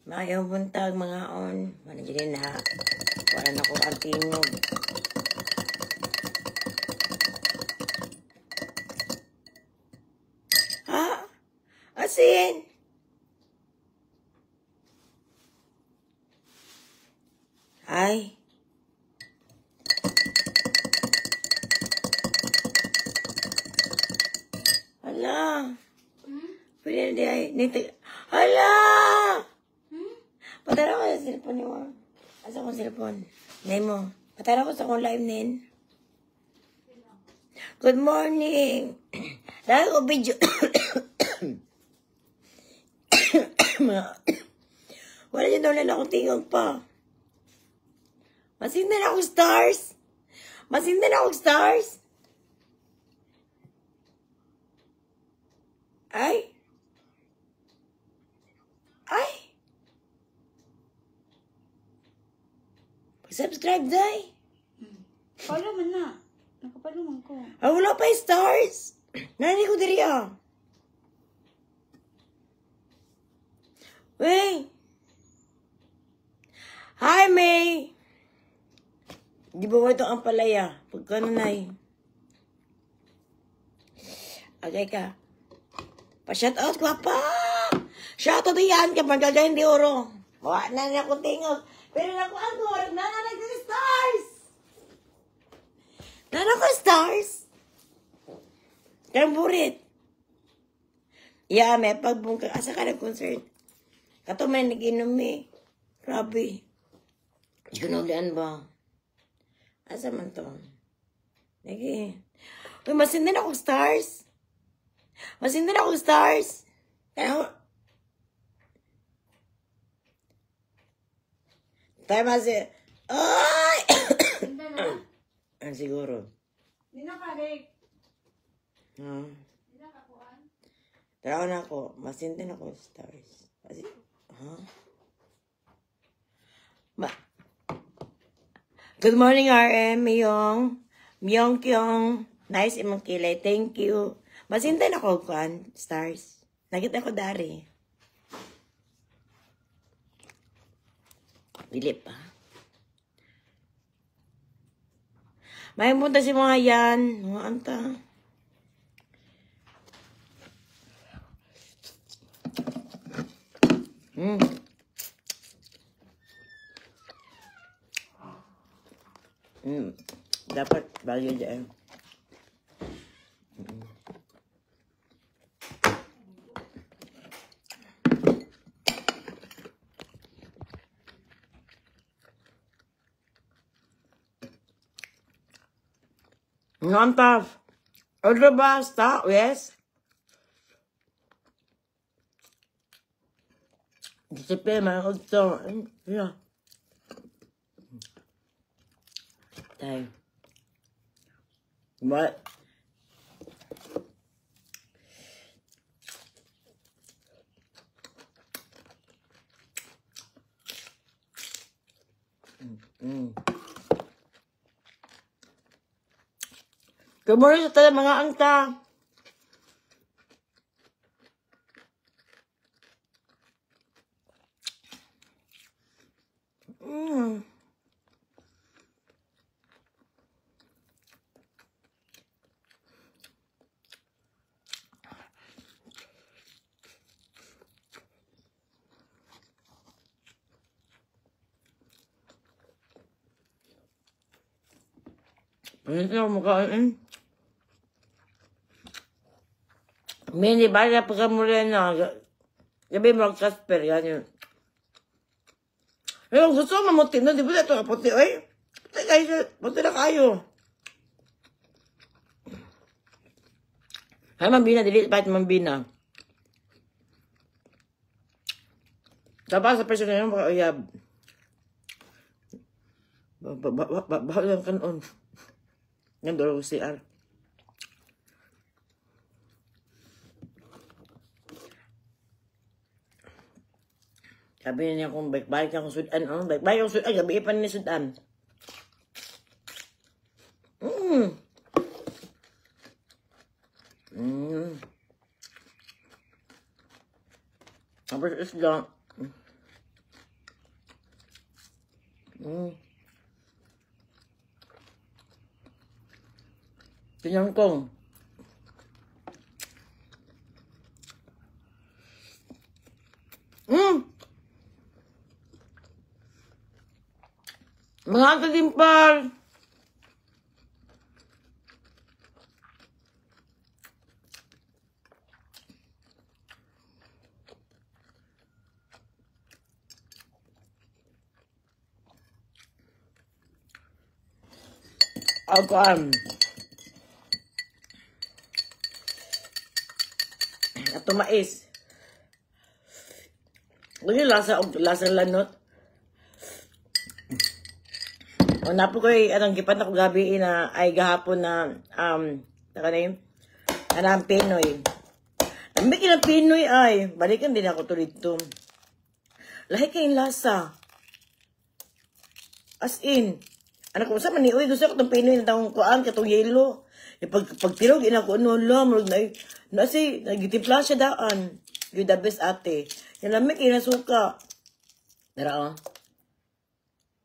Maayong buntag mga on. Wala dyan na. Wala na ko ang tingog. Ha? Asin? Ay. Hala. Pwede na di ay. Hala! Patara ko sa cellphone ni mo. Asa akong cellphone? Nay mo. Patara ko sa akong live nin. Good morning. Dahil ko video. Wala dyan daw na akong tingog pa. Masindan akong stars. Masindan akong stars. Ay. Ay. Subscribe, day. Follow man na. Nakapalo man ko. Ah, wala pa yung stars. Nani ko diri ah. Wey. Hi, May. Di ba ito ang palaya? Pagka nanay. Okay ka. Pa-shout out ko pa. Shout out yan kapag gagayin di oro. Wala na niya akong tingog. Pero nakuha ko, nananag ko stars. Nananag ko stars. Kamburit. Yeah, may pagbungka. Asa ka nag-concert? Kato may nag-inom eh. Grabe. Hindi ko naulian ba? Asa man to? Lagi. Uy, masindan akong stars. Masindan akong stars. Kaya, tayo masi... Ay! Hindi na. Ano siguro? Hindi na ka, Rick. Ha? Hindi na ka, kuan. Tara na ako. Masindan ako stars. Kasi, ha? Ma... Good morning, RM. Myong. Myong Kyong. Nice imong kilay. Thank you. Masindan ako, kuan. Stars. Nakita ko dari. Dili pa. May punta si mga yan. Mga anta. Dapat value dyan. Nonta. Ano ba? Stop? Yes? Disipin, mga gusto. Yeah. Tayo. What? Good morning sa tayo mga angta. Ano ito mukhaan? Mini, bala pagka morena. Gabi mag-Casper, yan yun. Pero gusto mo mamuti no? Di ba ito kaputi? Ay, puti kayo. Puti na kayo. Ay, mambina. Dili, bakit mambina? Tapos sa person na yun, baka uyab. Baho lang kanon. Yan, dolo CR. Sabi niya kung balik-balik akong sudan. Oh, balik-balik akong sudan. Gabi pa niya sudan. Tapos isda. Tinangkong. Mga kadimpal. Ako ato mais. Ganyan lasa lasa lanot. O napo ko anong gipan ako gabi na ay gahapon na taka na yun. Anang Pinoy. Ang bikin ng Pinoy ay balikan din ako to dito. Lahi kay lasa. As in. Ano ko sa man ni uy gusto ko tong Pinoy na tawong kuan katong yelo. E pag pagtirog ina ko ano la murag na na si nagitimpla siya daan. You the best ate. Yan lamig kay nasuka. Dara oh.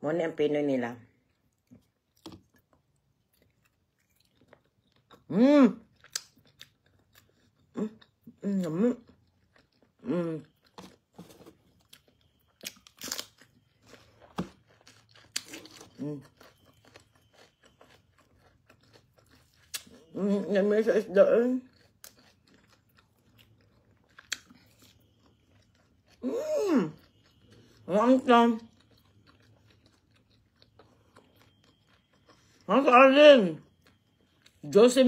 Mo ni ang Pinoy nila. Mm. Mm. Mm. Mm. Mm. Mm, sa isda eh. Mm. Ang tam. Ang alin. Josie.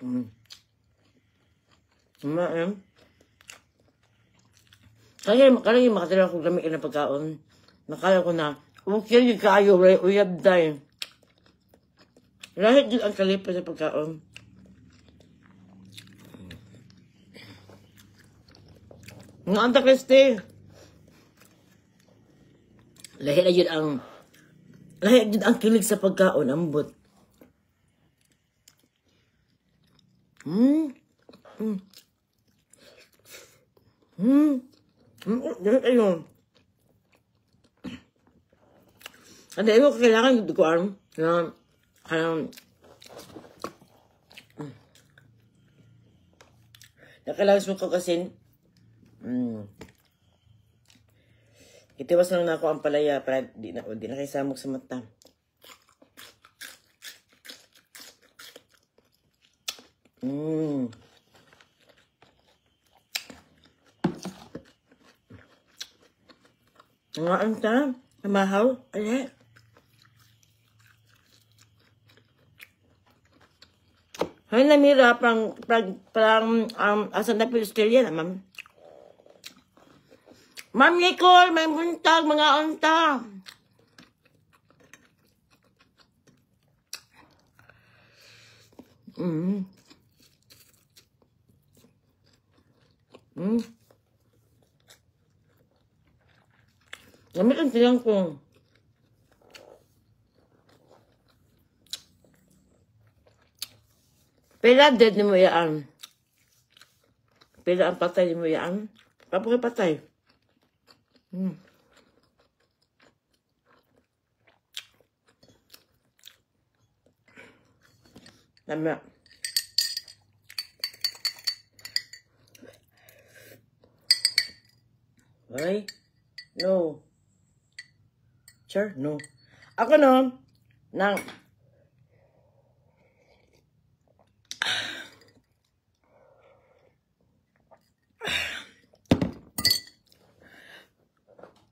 Mm. Mm. Kaya kaya makatira ko gamit na pagkaon. Nakaya ko na. Okay gyud kaayo way uyab day. Lahi gyud ang kalipay sa pagkaon. Nga anta Christy. Lahi na gyud ang kilig sa pagkaon ambot. Mm. Mm. Mm. Mm. Ayun. Ano ko kailangan ko na na kailangan suka kasi itiwas lang na ako ang palaya para di na kayo samok sa mata. Mm. Nga anta, namahaw, ale. Hay na mira pang pang asa na Australia na ma'am. Ma'am Nicole, may buntag mga unta. Mm. Mm. Gamit ang tiyan ko. Pila dead ni mo yaan. Pila ang patay ni mo yaan. Kapo kay patay. Mm. Tama. Why? No. Sure, no. Ako no, nang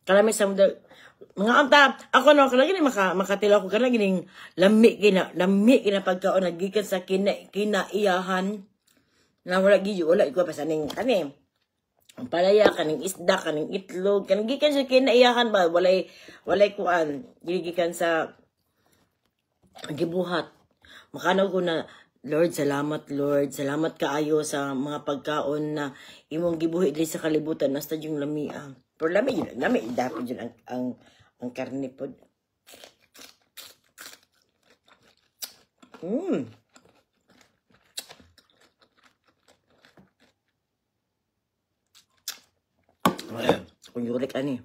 kalami sa mga anta, ako no, kalagi ni makatila ko kanang gining lami gina pagkaon nagikan sa kinaiyahan na wala gid wala ko pa sa ning kani. Ang palaya kaning isda kaning itlog kaning gikan sa kinaiyahan ba walay kuan gikan sa gibuhat. Makanaw ko na Lord, salamat Lord, salamat kaayo sa mga pagkaon na imong gibuhi diri sa kalibutan hasta yung lamia. Pero lami yun, lami dapat yun ang karne pod. Kung yurik ani.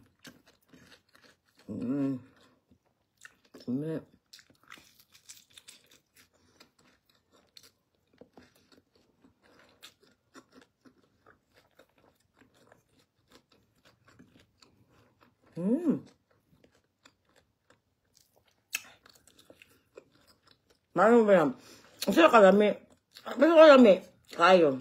Mano ba yan? Ang sarap kalami. Basta kalami. Kayo.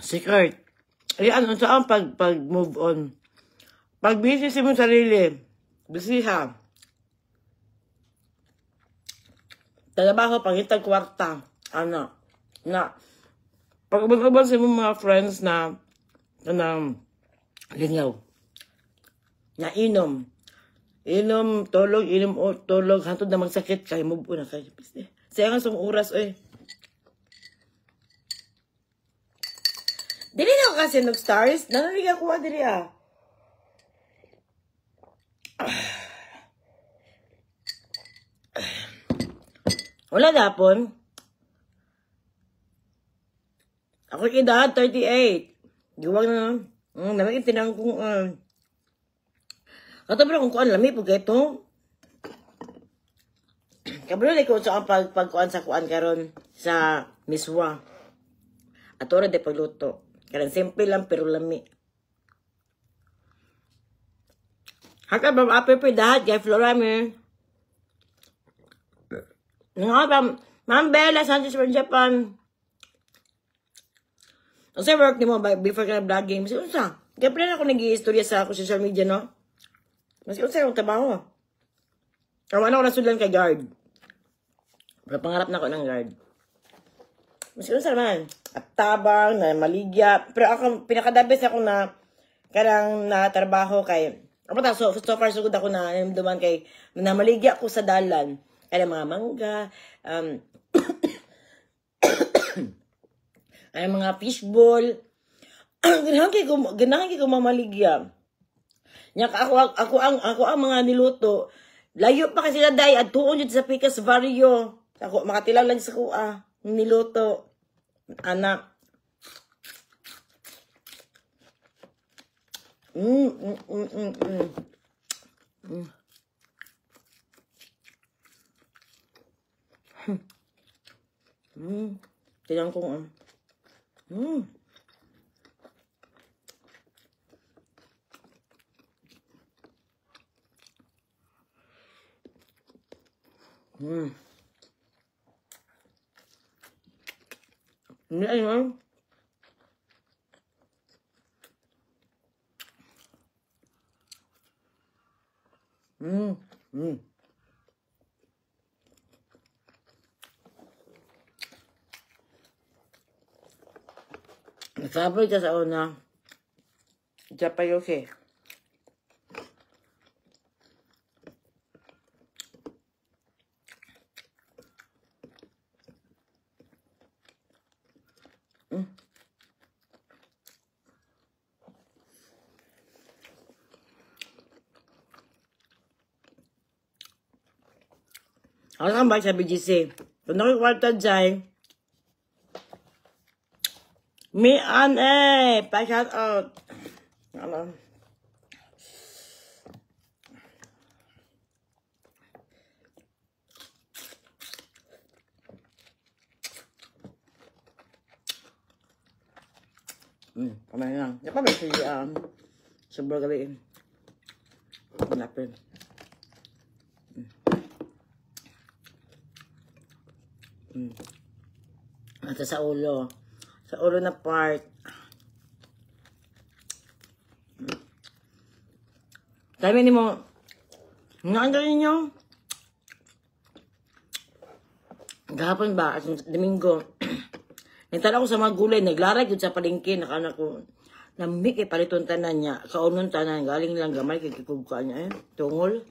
Si Kurt. Ayan, ano saan pag move on? Pag busy mo sarili, busy ha. Trabaho, pangitag kwarta. Ano? Na. Pag ubang-ubang sa mga friends na lingaw. Na inom. Inom, tulog, inom, tulog. Hantod na magsakit kayo, move on na kayo. Sayang ang oras, oy. Dili na ako kasi nag-stars. Nanalig ako, dili ah. Wala dapon. Ako edad, 38. Giwang na. Namig tinang kong... Kato kung kuan lami pag ito. Kabalo na ko sa ang pagkuan sa kuan karon sa miswa. Ato ra de pagluto. Karon simple lang pero lami. Haka ba ape pe dahat kay Flora me. Nga ba Ma'am Bella Sanchez from Japan. Unsa work nimo before ka vlogging? Mas unsa? Kaya pala ako nag-iistorya sa ako social media, no? Mas unsa akong trabaho. Awan ako nasulan kay guard. Pero pangarap na ako ng guard. Mas unsa man. At tabang, na maligya. Pero ako, pinakadabes ako na karang na trabaho kay... So far, so good ako na duman kay na maligya ko sa dalan. Kaya mga mangga, ay mga fishball. Ganahan kay ko mamaligya. Nya ako ang mga niluto. Layo pa kasi sila day at tuon jud sa Picas Vario. Ako makatilaw lang sa kuha niluto. Anak. Tignan ko . Hindi ayun. Nagsaboy ka sa una. Japayuki. Ako kang bike sa BGC. Kung nakikwarta dyan, me an eh! Pa-shout out! Ano? Kamay lang. Di pa ba siya sobrang gabi. Hanapin. Ito sa ulo. Sa ulo na part. Dami ni mo. Ang galing nyo. Gahapon ba? At Domingo. Nagtanaw ko sa mga gulay, naglaray gud sa palengke, nakaana ko. Namik eh, paliton tanan niya. Kaunon tanan, galing lang gamay, kay kikugka niya eh. Tungol.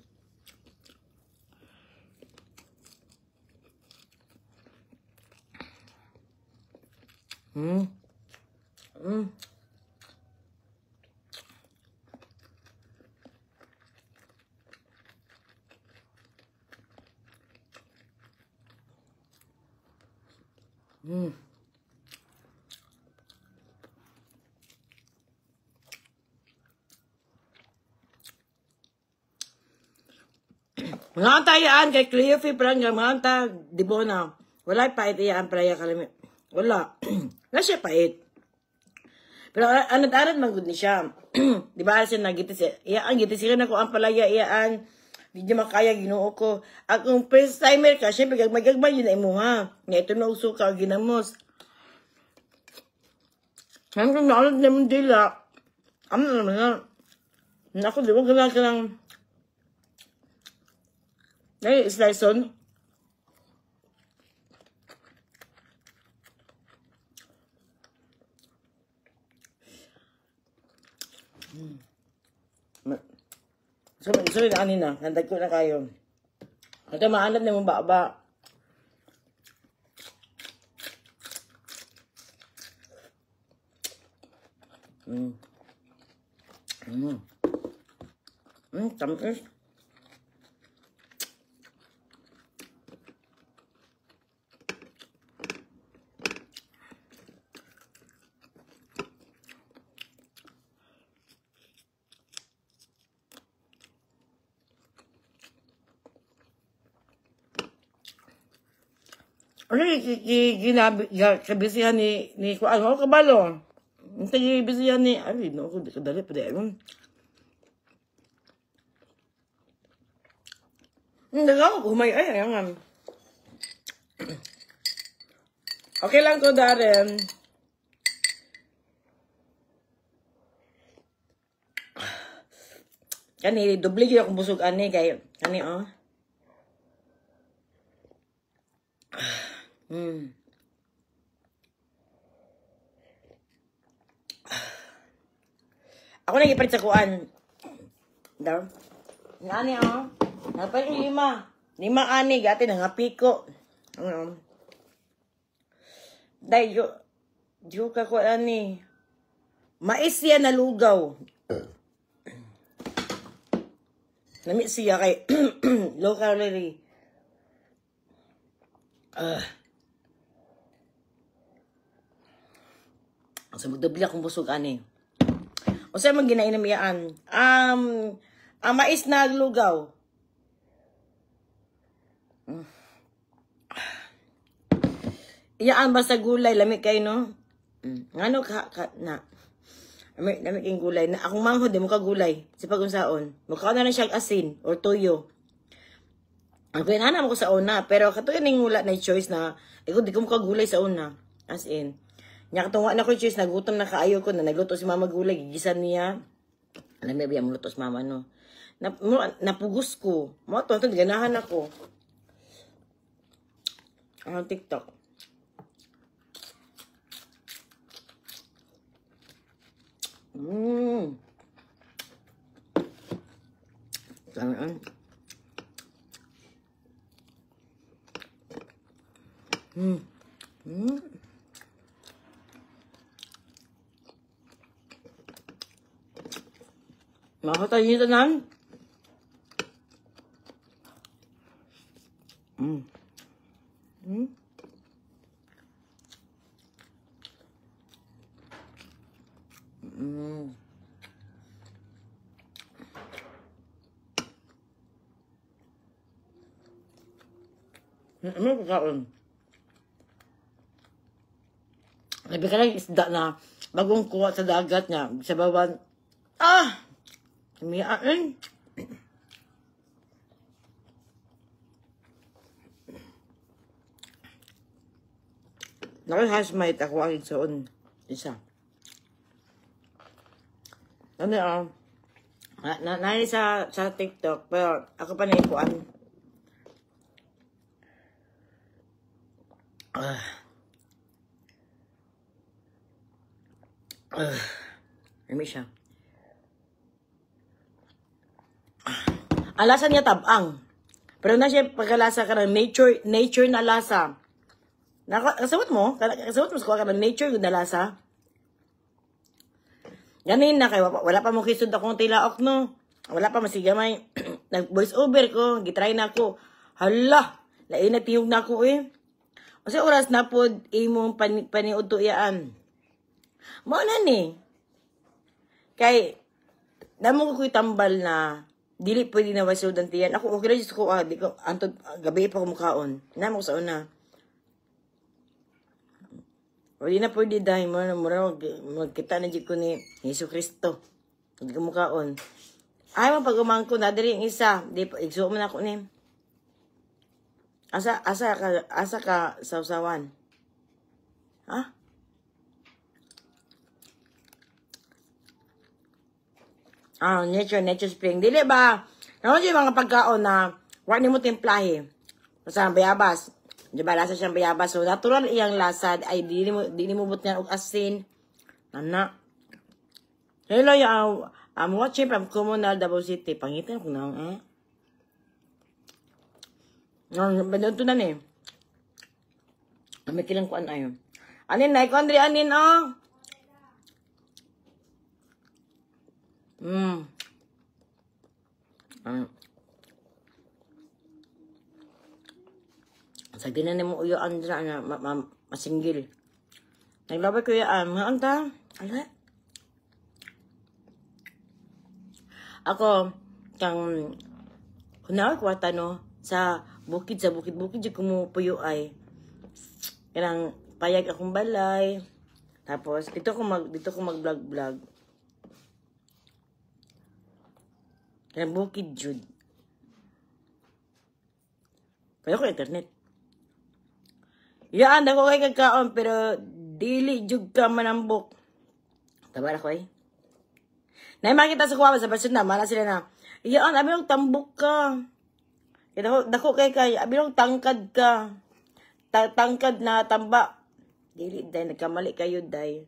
Mga tayaan kay Cleofe parang nga mga ta di bona. Wala pait iyaan playa kalami. Wala. Wala siya pait. Pero anad-anad man gud ni siya. Di ba siya nagitis iyaan gitis na ko ang palaya iyaan. Di niya makaya Ginoo ko. Akong first timer ka, syempre gagmay-gagmay yun na imuha. Nga ito na usuka ginamos. Hanggang naanad na mong dila. Ano naman na. Ako, di ba gana ka ng ay, slice on. So, ani na. Nandag ko na kayo. Ito, maanad na mong baba. Tamis. Ano yung kabisihan ni Kuan? Ako kabalo. Ang kabisihan ni... Ay, no, ako kadali pa din. Hindi ako kumay. Ay, ayan. Okay lang ko, Darren. Kani, doble yun akong busog ani. Kaya, kani, oh. Ako nagipalit sa kuan. Daw. Ani oh. Napalit lima. Lima ani gati nangapiko. Ano. Dai yo yo ka kuan ani. Mais siya na lugaw. Nami siya kay low calorie. So magdoble akong busog ani. O sa man ginainom iyaan? Ang mais na lugaw. Iyaan ba sa gulay lami kay no? Ngano ka, ka na. Lami kay gulay na akong manghod di mo ka gulay sa pagunsaon. Mukha na lang siya asin or toyo. Ang kuya mo ko sa una, pero katuyan ning wala na choice na ikaw di ko mukagulay sa una. As in. Nya katong na ko choice, nagutom na kaayo ko na nagluto si mama gulay, gigisan niya. Alam mo biya muluto si mama no. Napugos ko. Mo to ganahan ako. Ang TikTok. Tangan. Makatay niyo tanan. Ano pagkaon? Sabi ka lang isda na bagong kuha sa dagat niya. Sa bawan. Ah! Miyaan. Naka-housemate ako ang soon. Isa. Ano ah? Na sa TikTok pero ako pa naipuan. Ah. Lami siya. Ang lasa niya tabang. Pero na siya pagkalasa ka ng nature, nature na lasa. Kasabot mo? Kasabot mo sa kuha ka ng nature na lasa? Ganin na kay wala pa mo kisod akong tilaok, no. Wala pa masigamay. Nag voice over ko, gitry na ako. Hala, lain na tiyog na ako eh. Kasi oras na pod imong paniudto iyaan. Mao na ni. Kay damo ko ko'y tambal na dili pwede na wasod ang tiyan. Ako okay ra ko di ko antod gabi pa ko mukaon. Namo sa una. Wala na pwede dahil mo na mura magkita na jud ko ni Hesus Kristo. Hindi ko mukaon. Ay mo pag umangko na diri ang isa, di pa igsuo man ako ni. Asa ka sawsawan? Ha? Ah, nature spring. Dili ba? Naman yung mga pagkaon na wa nimo timplahe. Basta ang bayabas. Di ba lasa siyang bayabas? So natural iyang lasa ay dili mo butngan og asin. Ana. Hello, I'm watching from Comunal Davao City. Pangitan ko na eh. Bandon na ni. May kilang kuan ayo. Anin na ikaw Andre anin oh. Sagdi na nimo uyo Andra na masinggil. Naglabay ko yaan. Mga anta. Ala. Ako, kang kunaw kwata no, sa bukid, bukid jud kumupuyo ay. Kanang payag akong balay. Tapos dito ko mag-vlog-vlog. Kanang bukid jud. Kaya ko internet. Yaan, dako kay kagkaon, pero dili jud ka manambok. Taba na ko eh. Nay makita sa kuwa sa person na, mala sila na. Yaan, abi nung tambok ka. Dako kay kay, abi nung tangkad ka. Tangkad na tamba. Dili day, nagkamali kayo day.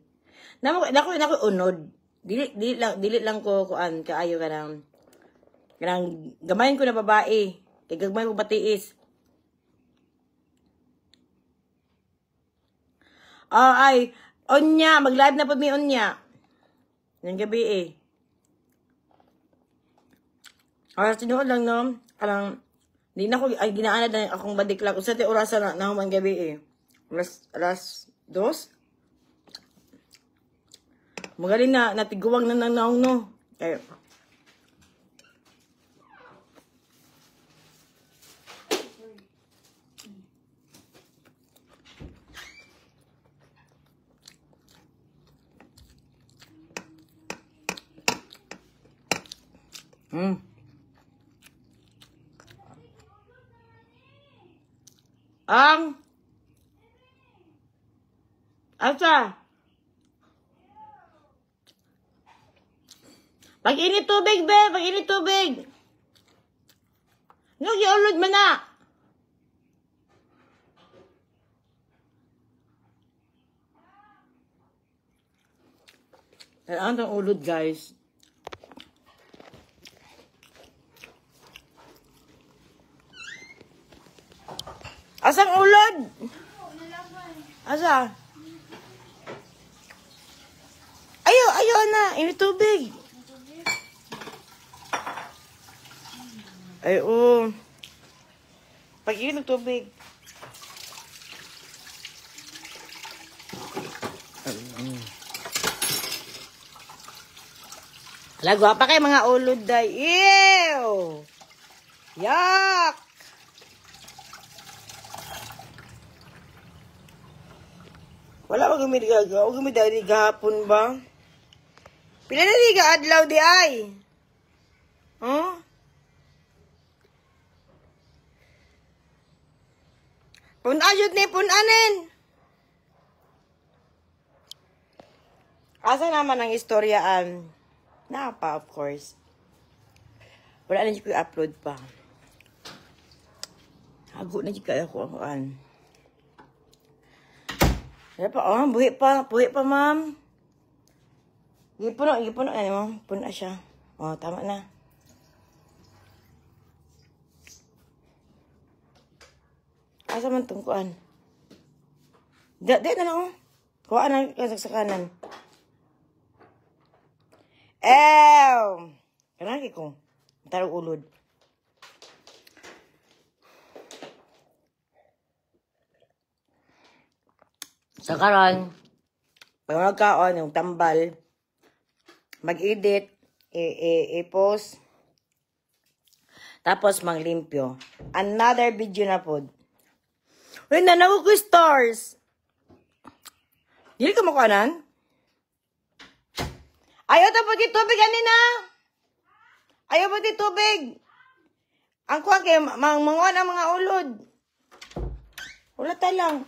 Namo dako unod. Dili lang ko kuan kaayo kanang gamayin ko na babae. Kay gagmay ko batiis. Oh, ay, onya, mag-live na po mi onya. Ng gabi eh. Oras tinuod lang no, kanang di na ko ay ginaanad na akong badiklak. Usa ti orasan na nahuman gabi eh. Alas 2. Magaling na natiguwang na nang naong no. Kay Ang asa? Pag-init tubig, be! Pag-init tubig! Nung iulod mo na! Ang ulod, guys. Asang ulod? Asa? Ayo, ayo na. Ini tubig. Ay, oh. Pag-init ng tubig. Ala, gwapa kay mga ulod day. Ew! Yak! Wala ba gumidigaga? O gumidari gahapon ba? Pila na di ka adlaw di ay? Huh? Punayot ni punanin! Asa naman ang istoryaan? Napa, of course. Wala na ko i-upload pa. Hago na dyan ako ang. Wala pa, oh, buhi pa, ma'am. Gipuno, gipuno na mo. Puno siya. Oh, tama na. Asa man tungkuan? Di, di na lang oh. Kuhaan na kasaksakanan. Ew! Kanaki ko. Tarong ulod. Sa karon, pag magkaon, yung tambal, mag-edit, i-post, tapos maglimpyo. Another video na pod. Uy, nanaw ko stars! Dili ka makuanan? Ayaw ta pag tubig, ani na! Ayaw pag tubig! Ang kuha kay manguan ang mga ulod. Wala ta lang.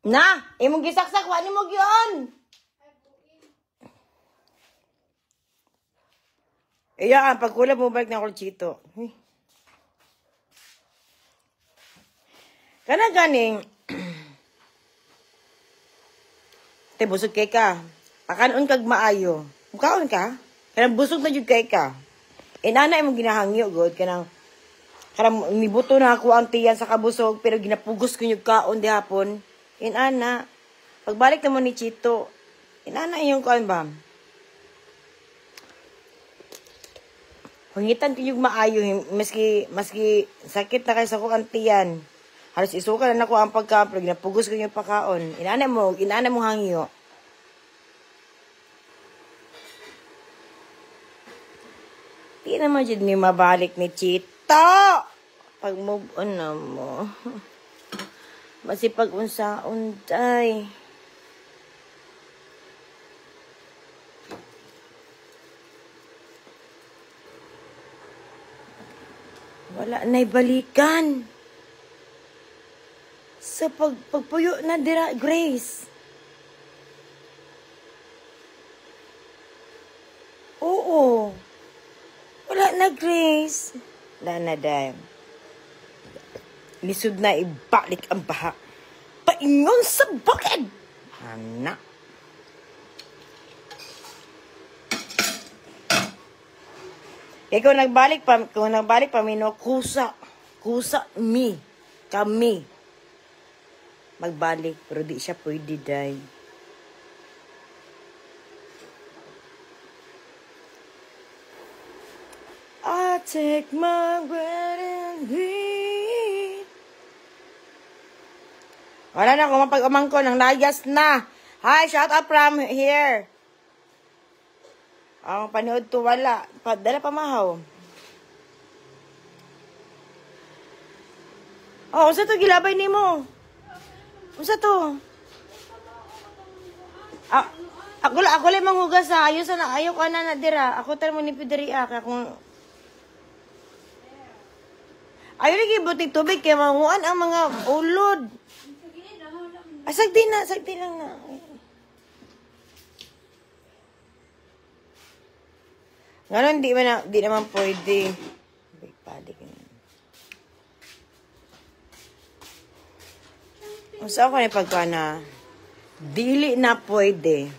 Na, imong gisaksak wa nimo gion. Iya, ang pagkulab mo balik na kulchito. Huy. Kana ganing te busog kay ka. Pakanon kag maayo. Mukaon ka? Kanang busog na jud kay ka. Inana imong ginahangyo god kanang kanang mibuto na ako ang tiyan sa kabusog pero ginapugos ko yung kaon dihapon. Inana, pagbalik na mo ni Chito, inana yung kuan ba? Hungitan ko yung maayo, maski sakit na kayo sa kuan tiyan. Halos isuka na nako ang pagka, pero ginapugos ko yung pakaon. Inana mo hangyo. Di naman jud mi mabalik ni Chito. Pag move on na mo. Masipag unsaon tay. Wala na'y balikan. Sa pagpuyo na dira, Grace. Oo. Wala na, Grace. Wala na, dahil. Lisod na ibalik ang baha. Paingon sa bukid! Anak. Kaya kung nagbalik pa, mino, kusa. Kusa, mi. Kami. Magbalik. Pero di siya pwede, day. I take my breath and breathe. Wala na akong mapag-umangko ng layas na. Hi, shout out from here. Ang panood to wala. Padala pa mahaw. Oh, unsa to gilabay nimo? Unsa to? Ah, ako lang manghugas ha. Ayaw sana, ayaw ka na dira. Ako tal mo ni pidiri ah kaya kung ayaw lagi butik tubig kay manguan ang mga ulod. Ah, sagdi lang na. Ngayon, di naman pwede. Big balik na. Unsa ako ni pagka na, dili na pwede.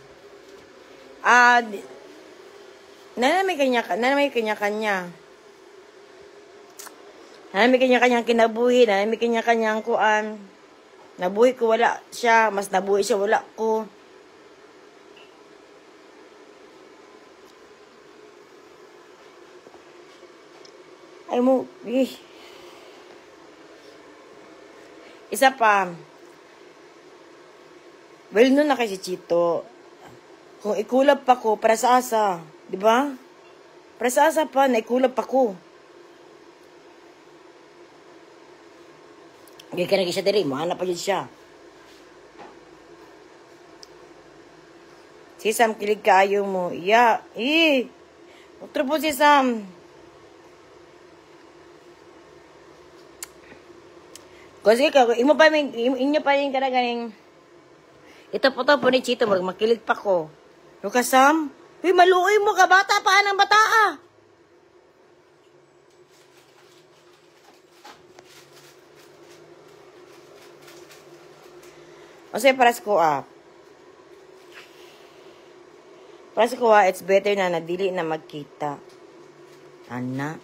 Ah, na may kanya-kanya. Na may kanya-kanyang kinabuhi, na may kanya-kanyang kuan. Nabuhi ko, wala siya. Mas nabuhi siya, wala ko. Ay mo, eh. Isa pa. Well, noon na kay si Chito. Kung ikulab pa ko, para sa asa. Di ba? Para sa asa pa, na ikulab pa ko. Hindi ka naging siya diri, mahanap pa yun siya. Si Sam, kilig kaayo mo. Yeah. Eh. Otro po si Sam. Kasi ka, imo pa inyo pa yung karaganing. Ito po to po ni Chito, makilig pa ko. Lucas Sam? Uy, maluoy mo ka bata pa ang bata ah. O say para sa kuha. Para sa kuha, it's better na nadili na magkita. Ana.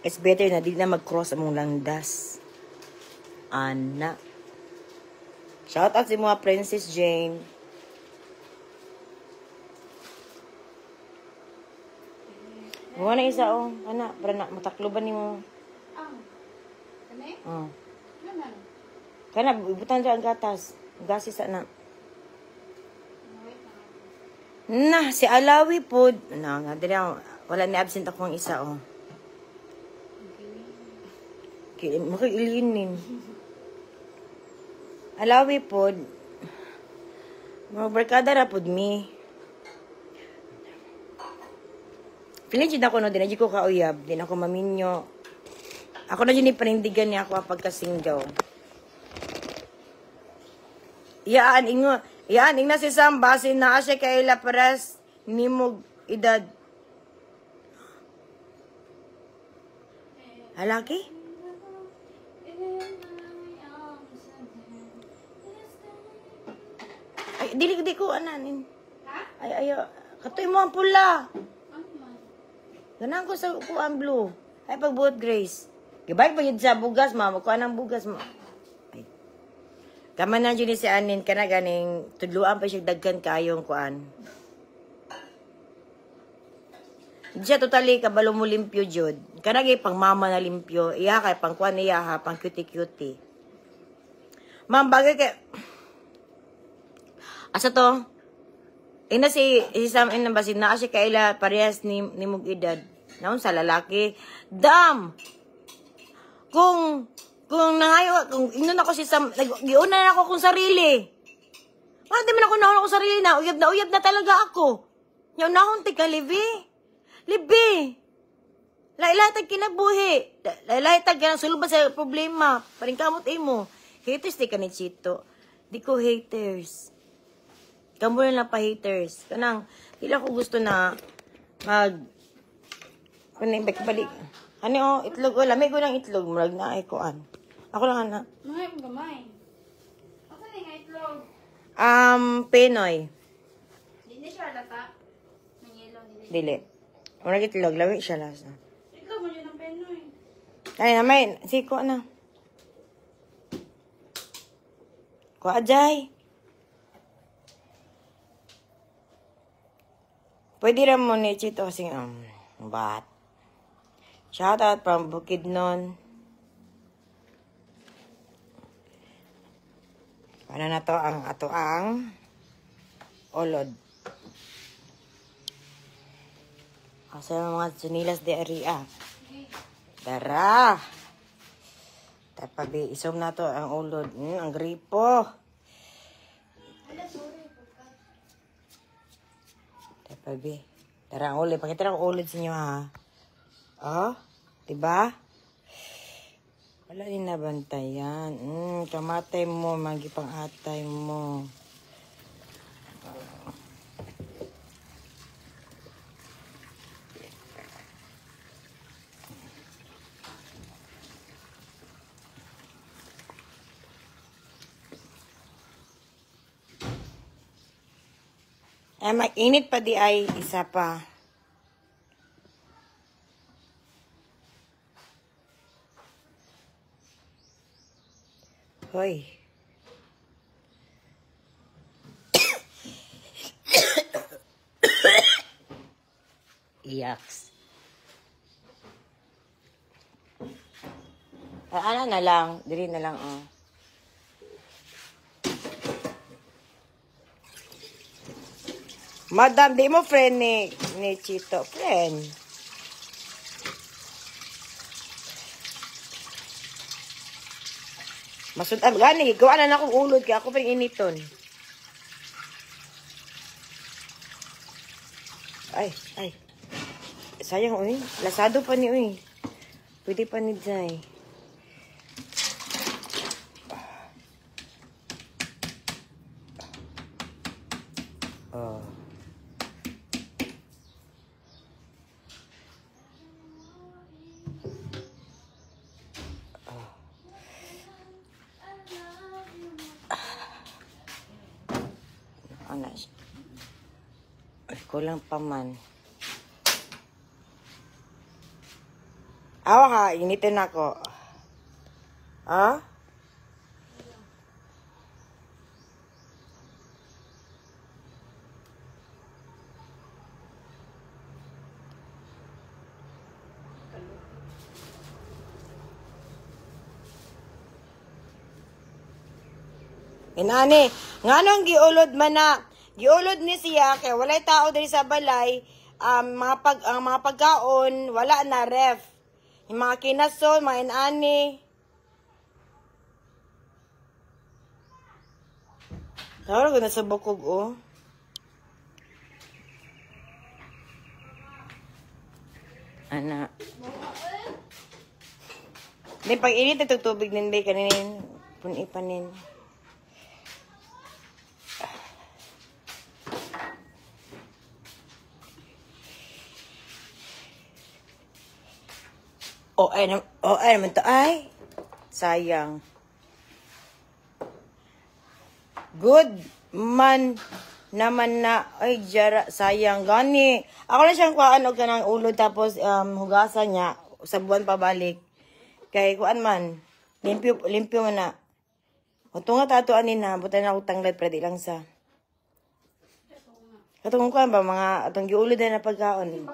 It's better na dili na mag-cross among landas. Ana. Shout out si mga Princess Jane. Buwa na isa oh. Ana, para na matakloban nimo. Ang. Kani? Oh. Ano? Kana ibutan dyan ang gatas. Gasis na. Wait lang. Na, si Alawi po. Na, nga, dili ako. Wala ni absent ako ang isa, oh. Okay. Makiilinin. Alawi po. Mga ra pod mi. Feeling jud ako no, di na jud ko kauyab, di na ako maminyo. Ako na jud ni panindigan niya ako ang pagka-single. Iyaan ingo, iyaan ingna si Sam basin na siya kay ila pares nimog edad. Halaki? Ay, dili di ko ananin. Ha? Ay, ayo. Katoy mo ang pula. Ano man? Ganahan ko sa kuan blue. Ay, pagbuot, Grace. Gibay pa yun sa bugas, ma. Magkuhan ang bugas, ma. Ay. Kama na dyan ni si Anin, kana ganing tudluan pa siya daghan kayong kuan. Di siya totally kabalo mo limpyo, jud. Kana gay pang mama na limpyo. Iya kay pang kuan niya ha, pang cutie cutie. Ma'am, bagay kay asa to? Ina si si Sam ina ba si naa siya kaila parehas ni nimog edad. Naon sa lalaki. Dam. Kung nangayo kung ingnon ako si Sam, giuna na ako kung sarili. Wala di man ako nahon ako sarili na uyab na talaga ako. Nya nahon ti ka libi. Libi. Lailay tag kinabuhi. Lailay tag kanang sulod ba sa problema. Paring kamot imo. Haters di ka ni Chito. Di ko haters. Kamo na lang pa haters. Kanang, di lang ko gusto na mag kuning balik balik. Ano oh, itlog oh, lamig ko ng itlog, murag na ay kuan. Ako lang ana. Mga yung gamay. Asa ni nga itlog? Pinoy. Di na siya lata. Ng yellow dili. Dili. Murag itlog, lami siya lasa. Itlog mo yun ang Pinoy. Ay, namay, siko na. Kuha, Jai. Pwede rin mo ni Chito kasi, bat. Shout out from Bukidnon. Paano na to ang ato ang olod. Asa yung mga sunilas de area. Tara! Tapabi, isom na to ang ulod. Ang gripo. Tapabi. Tara ang ulod. Pakita lang ang ulod sa inyo ha. Oh, diba? Wala din nabantayan. Kamatay mo, magipang atay mo. Ay, mainit pa di ay isa pa. Hoy. Iyaks. Ay, ano na lang. Dili na lang, oh. Madam, di mo friend ni Chito. Friend. Masud, gani, gawa na akong ulod kaya ako pa yung initon. Ay, ay. Sayang, uy. Lasado pa ni, uy. Pwede pa ni Jai. Oh. Ano siya? Ay, kulang pa man. Awa ka, initin ako. Ha? Inani, nganong giulod man na, giulod ni siya kay walay tao diri sa balay, ang mga pagkaon wala na ref. Yung mga kinason, mga inani. Tawag ko na sa bukog, oh. Ana. Di pag init itong tubig din ba kanin punipanin. Oh, ay naman to. Ay, sayang. Good man naman na. Ay, jara, sayang. Gani. Ako na siyang kuhaan og kanang ulo tapos hugasan niya. Sa buwan pabalik. Kay kuan man. Limpyo, limpyo man na. O tunga tato anin na. Butan na ako tanglad pero di lang sa. Katong kuan ba mga atong giulo din na pagkaon.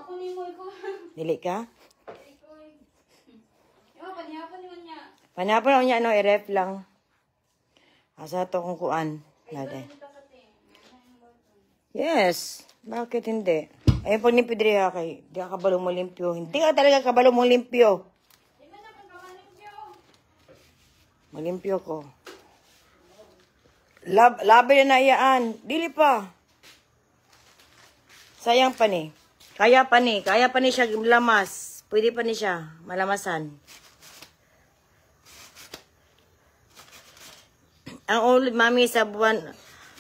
Dili ka? Panapon ako niya, ano, i-ref lang. Asa to kung kuan. Nade. Yes. Bakit hindi? Ayun pag limpyo diri ha, kay di ka kabalo mo limpyo. Hindi ka talaga kabalo mo limpyo. Malimpyo ko. Labi na naiyaan. Dili pa. Sayang pa ni. Kaya pa ni. Kaya pa ni siya lamas. Pwede pa ni siya malamasan. Ang ulod mami sa buwan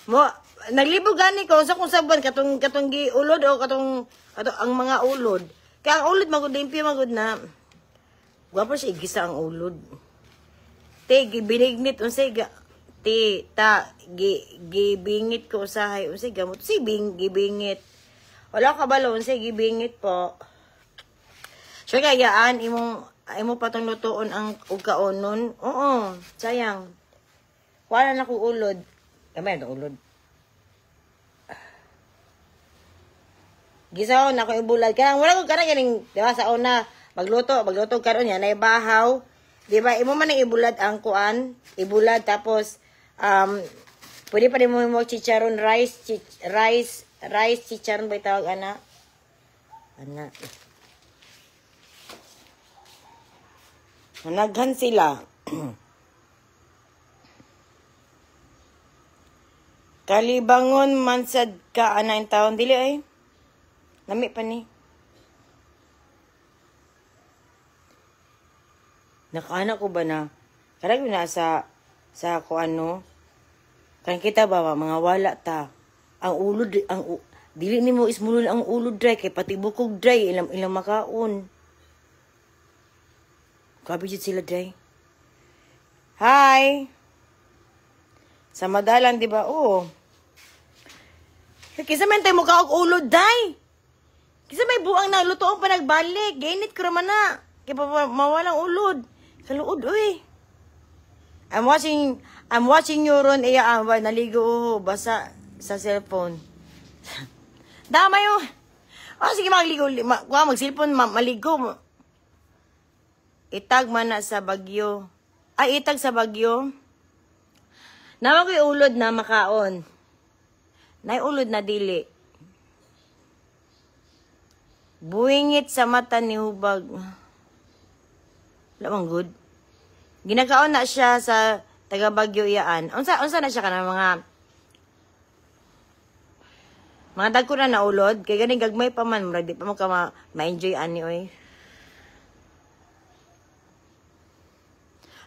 mo naglibog gani ko sa kung sa buwan katong katong giulod o katong ang mga ulod. Kaya ang ulod magud limpyo magud na. Gwapo siya igisa ang ulod. Te gibinignit unsay te ta gibingit ko usahay unsay gamot si bing gibingit. Wala ka balo unsay gibingit po. So kayaan imong imo patong lutoon ang ug kaonon. Oo, sayang. Wala na akong ulod. Kamay na ulod. Gisaw na ako ibulad. Kaya wala ko karang ganing, di ba, sa una, magluto karon yan, ay bahaw. Di ba, imo man ang ibulad ang kuan, ibulad, tapos, pwede pa rin mo chicharon rice, rice, chicharon ba tawag, ana? Ana. Naghan sila. Kalibangon man sad ka ana in taon dili ay. Lami pa ni. Nakaana ko ba na? Karag na sa ko ano. Kan kita ba mga wala ta. Ang ulod ang dili nimo ismulon ang ulod dry kay pati bukog dry ilang ilang makaon. Grabe jud sila dry. Hi. Sa madalan, di ba? Oo. Kisa man tayo mukha og ulod, day. Kisa may buang na lutoong pa nagbalik. Gainit ko raman na. Kaya pa mawalang ulod. Kaluod, uy. I'm watching you ron. Iya, naligo, oh, basa sa cellphone. Damay, oh. Oh, sige, magligo. Mag-cellphone, maligo. Itag man na sa Bagyo. Ay, itag sa Bagyo. Naman ko'y ulod na makaon. Nay ulod na dili. Buwingit sa mata ni Hubag. Wala mang good. Ginakaon na siya sa taga Bagyo iyaan. Unsa na siya kana mga dagko na naulod. Kay ganing gagmay pa man. Murag di pa mo ka ma-enjoy ani oy.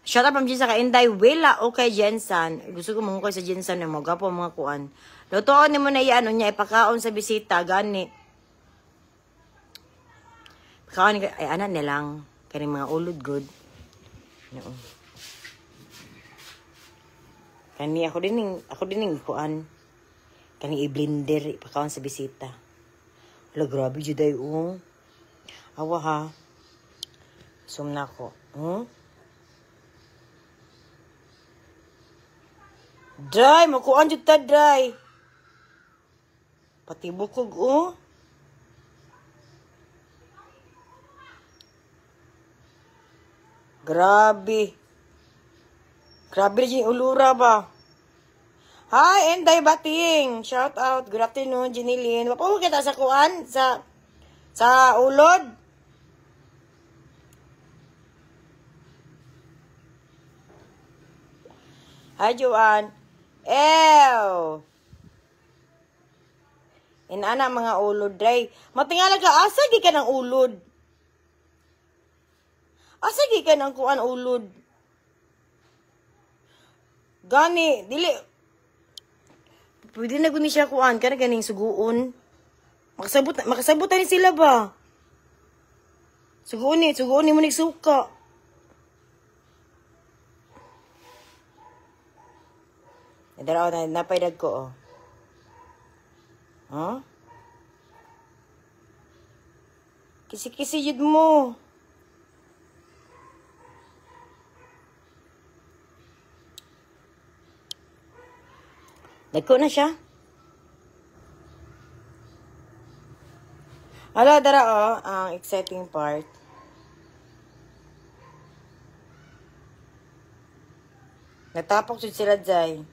Shout out from sa Kainday, Willa, okay, Jensen. Gusto ko mangukay sa Jensen na mga gapo mga kuan. Lutoon nimo na iya, ano niya, ipakaon sa bisita, gani. Pakaon, ay, ana nilang. Kaning mga ulod, good. No. Kani, ako din ning kuan. Kani i-blender, ipakaon sa bisita. Hala, grabe, juday, oh. Awa, ha. Zoom na ako. Dry, makuan jud ta, dry. Pati bukog, oh. Grabe. Grabe rin yung ulura ba? Hi, Enday Bating. Shout out. Good afternoon, Jinilin. Wapo kita sa kuan sa ulod. Hi, Joanne. Ew. Inana mga ulod, dray. Matingala ka, asa gi ka ng ulod? Asa gi ka ng kuan ulod? Gani, dili. Pwede na guni siya kuan, kana ganing suguon. Makasabot ni sila ba? Suguon ni mo nigsuka. Dara na napaydag ko, oh. Huh? Kisi-kisi yun mo. Dagko na siya. Hala, dara, oh. Ang exciting part. Natapok jud sila, Jai.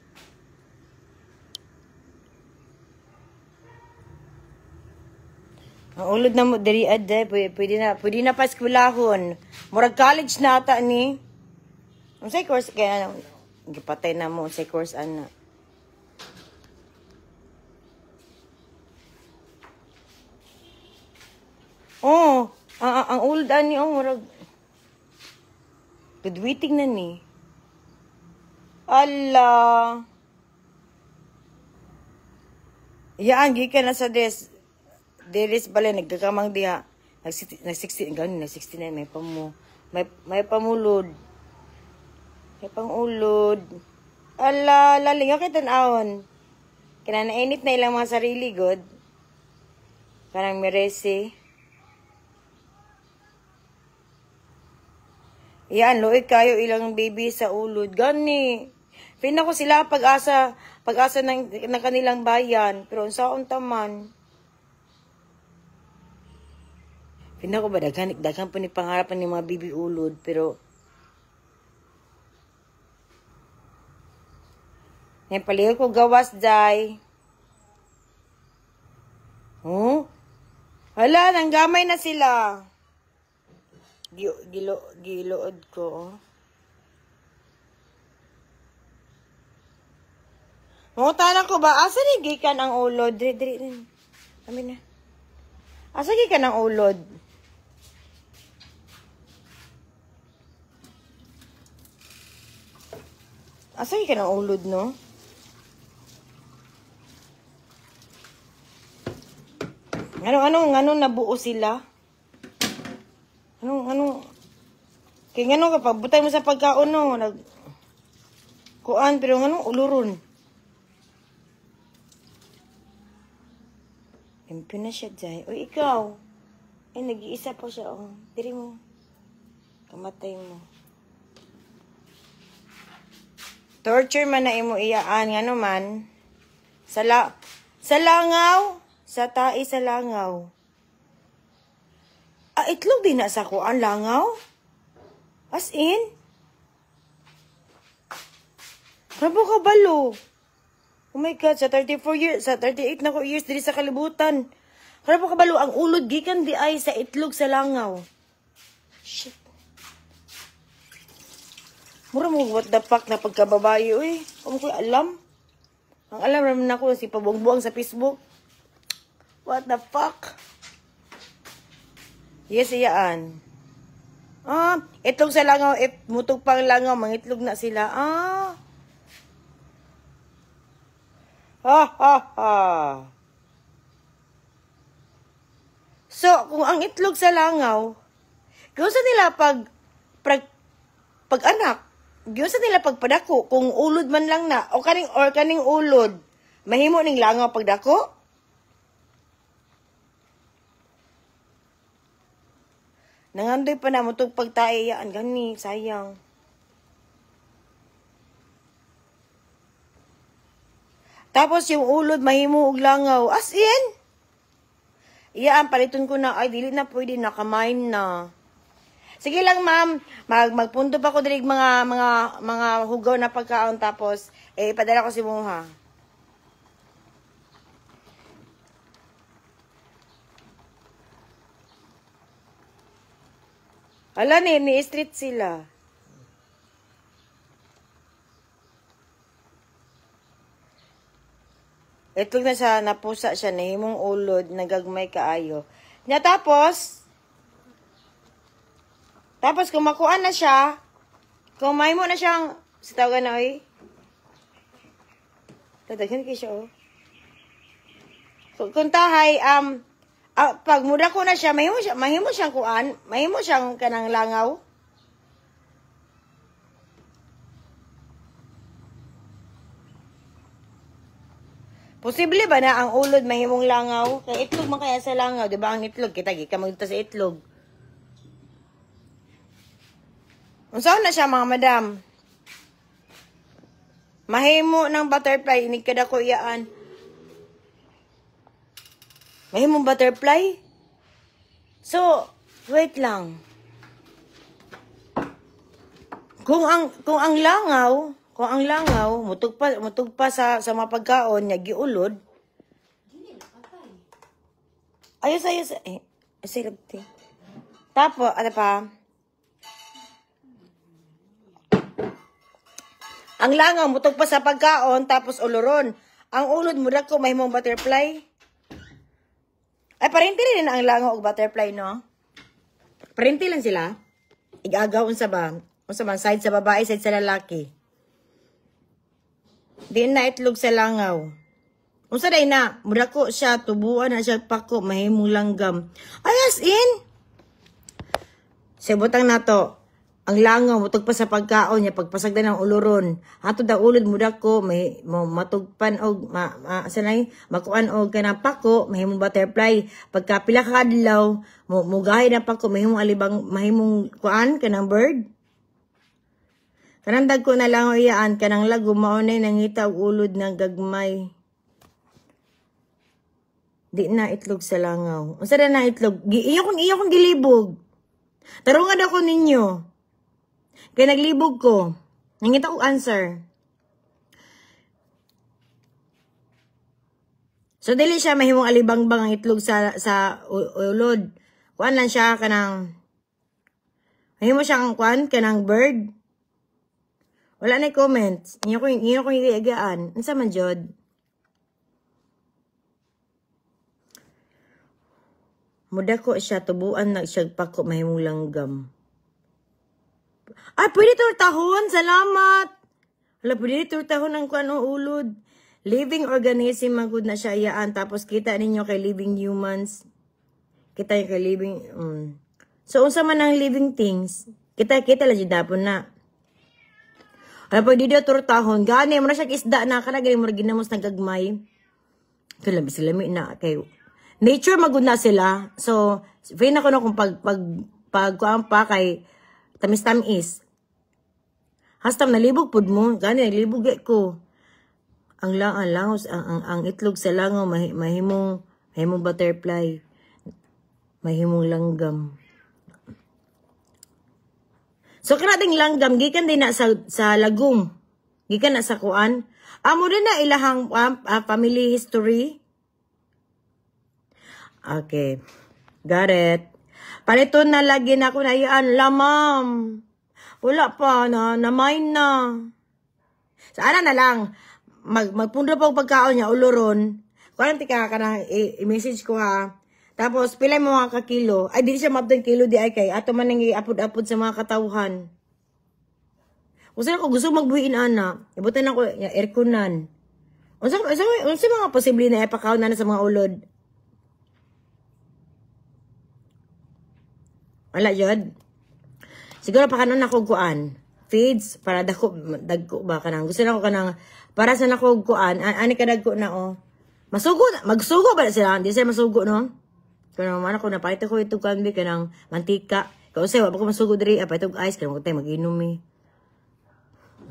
Ang ulod na mo, diri, aday. Pwede na pa eskwelahon. Murag college na ata ni. Unsay course kaya, gipatay na mo, unsay course, ana. Oh, ang old ani, oh, murag graduating na ni. Ala. Yaan gikan na sa des. Deres bale nagkakamang diha. Nag 60 gani, nag 69, may pamu. May pamulod. May pangulod. Ala, lalingaw kay tan-awon. Kinanainit na ilang mga sarili god. Kanang merese. Yan, luoy kayo ilang baby sa ulod. Gani. Pina ko sila pag-asa ng kanilang bayan. Pero unsaon taman. Pina ko ba, daghan po ni pangarapan ni mga baby ulod. Pero, yan, paliho ko gawas, day. Huh? Hala, nanggamay na sila. Gilood ko, oh. Mangutanan ko ba, asa ni gikan ang ulod? Diri, diri, diri. Kami na. Asa gikan ang ulod? Asa gikan ang ulod, no? Ano nabuo sila? Anong, kaya nga kapag butay mo sa pagkaon, no, nag, kuan, pero nga uluron. Limpyo na siya, Jai. O, ikaw. Ay, nag-iisa pa siya, oh. Diri mo. Kamatay mo. Torture man na imo iyaan, nga naman. Sa langaw. Sa tae sa langaw. Ah, itlog din na sa kuan, langaw? As in? Grabe ka balo. Oh my God, sa 34 years, sa 38 na ko years diri sa kalibutan. Grabe ka balo, ang ulod gikan di ay sa itlog sa langaw. Shit. Mura mo what the fuck na pagkababae, uy. Kung ko alam. Ang alam naman ako si pabuang-buang sa Facebook. What the fuck? Yes, iyaan. Ah, itlog sa langaw, mutog pang langaw, mangitlog na sila. Ah. Ha ha ha. So, kung ang itlog sa langaw, giunsa nila pag anak, giunsa nila pagpadako kung ulod man lang na o kaning or kaning ulod, mahimo ning langaw pagdako? Nangandoy pa na mo tug pagtae yaan gani, sayang. Tapos yung ulod mahimo og langaw. As in? Iyaan, paliton ko na. Ay, dili na pwede, nakamain na. Sige lang, ma'am. Magpundo pa ko diri mga hugaw na pagkaon, tapos eh ipadala ko si Muha. Ala ni street sila. Itlog na siya, napusa siya, nahimong ulod, nagagmay kaayo. Nya tapos kung makuan na siya, kung mahimo na siyang, sa tawagan na, oy. Tataghan kayo siya, oh. Kung tahay, pag muda ko na siya, mahimo siyang kuan, mahimo siyang kanang langaw. Posible ba na ang ulod mahimong langaw? Kay itlog man kaya sa langaw, di ba ang itlog? Kita gi ka magdita sa itlog. Unsa na siya mga madam? Mahimo ng butterfly, inig kada ko iyaan. Mahimong butterfly? So, wait lang. Kung ang langaw, mutug pa sa mga pagkaon nya giulod. Ayos eh, silabti. Tapos ano pa? Ang langaw mutug pa sa pagkaon tapos uluron. Ang ulod mo dako mahimong butterfly. Ay, parente rin ang langaw og butterfly, no? Parente lang sila. Igagaw unsa ba? Unsa man side sa babae, side sa lalaki. Di na itlog sa langaw. Unsa day na, mudako siya, tubuan na siya pako, mahimong langgam. Ay, as in. Sa butang nato, ang langaw mutug pa sa pagkaon niya, pagpasagdan ng uluron. Hatod ang ulod mudako, may matugpan og sanay, makuan og kanang pako, mahimong butterfly. Pagka pila ka adlaw, mugahay na pako, mahimong alibang, mahimong kuan kanang bird. Kanang dagko na lang iyaan, kanang lago, maunay nangita og ulod ng gagmay. Di na itlog sa langaw. Unsa na itlog? Iyo kong gilibog. Tarungan ako ninyo. Kaya naglibog ko. Nangita ko answer. So, dili siya mahimong alibangbang ang itlog sa ulod. Kuan lang siya kanang mahimo siya kuan kanang bird. Wala na comments. Inyo kong iigaan. Unsa man jud? Mudako siya, tubuan na siya pako mahimong langgam. Ay, pwede tortahon. Salamat. Wala, pwede tortahon ang kuan o ulod. Living organism, magud na siya iyaan. Tapos kita ninyo kay living humans. Kita yung kay living. So, unsa man ang living things, kita lang jud dapon na. Ay, pwede daw tortahon. Gani, mura siya isda na. Kanagay, mura ginamos ng gagmay. Ito lang, sila may na. Kay nature, magud na sila. So, feel na ko na kung pag kuan pa kay tamis-tamis. Hastam nalibog pud mo. Gani, nalibog ko. Ang langos, ang itlog sa langaw, mahimong butterfly. Mahimong langgam. So, kana ding langgam, gikan din na sa lagom. Gikan na sa kuan. Amo din na ilahang family history. Okay. Got it. Paliton na lagi na ako na iyan. La, ma'am. Wala pa. Na-mine na. Sana na lang. Magpundo pa ang pagkaon niya. Uluron. Kuan tika ka na i-message ko ha. Tapos, pilay mo mga kakilo. Ay, di siya maabdan kilo di ay kay. Ato man nang iapod-apod sa mga katawhan. Kung saan ako gusto magbuhin, ana. Ibutan ako, airconan. Unsa mga posible na ipakaon na sa mga ulod? Wala yun. Siguro pakanon ako kuan. Feeds para dako dagko ba kanang gusto na ko kanang para sa nako kuan ani ka dagko na oh. Masugo magsugo ba sila? Hindi sila masugo no. Kanang man ako napakita ko itong kuan bi kanang mantika. Kausay wa pa ko masugo diri apa itong ice kanang tayo mag-inom eh.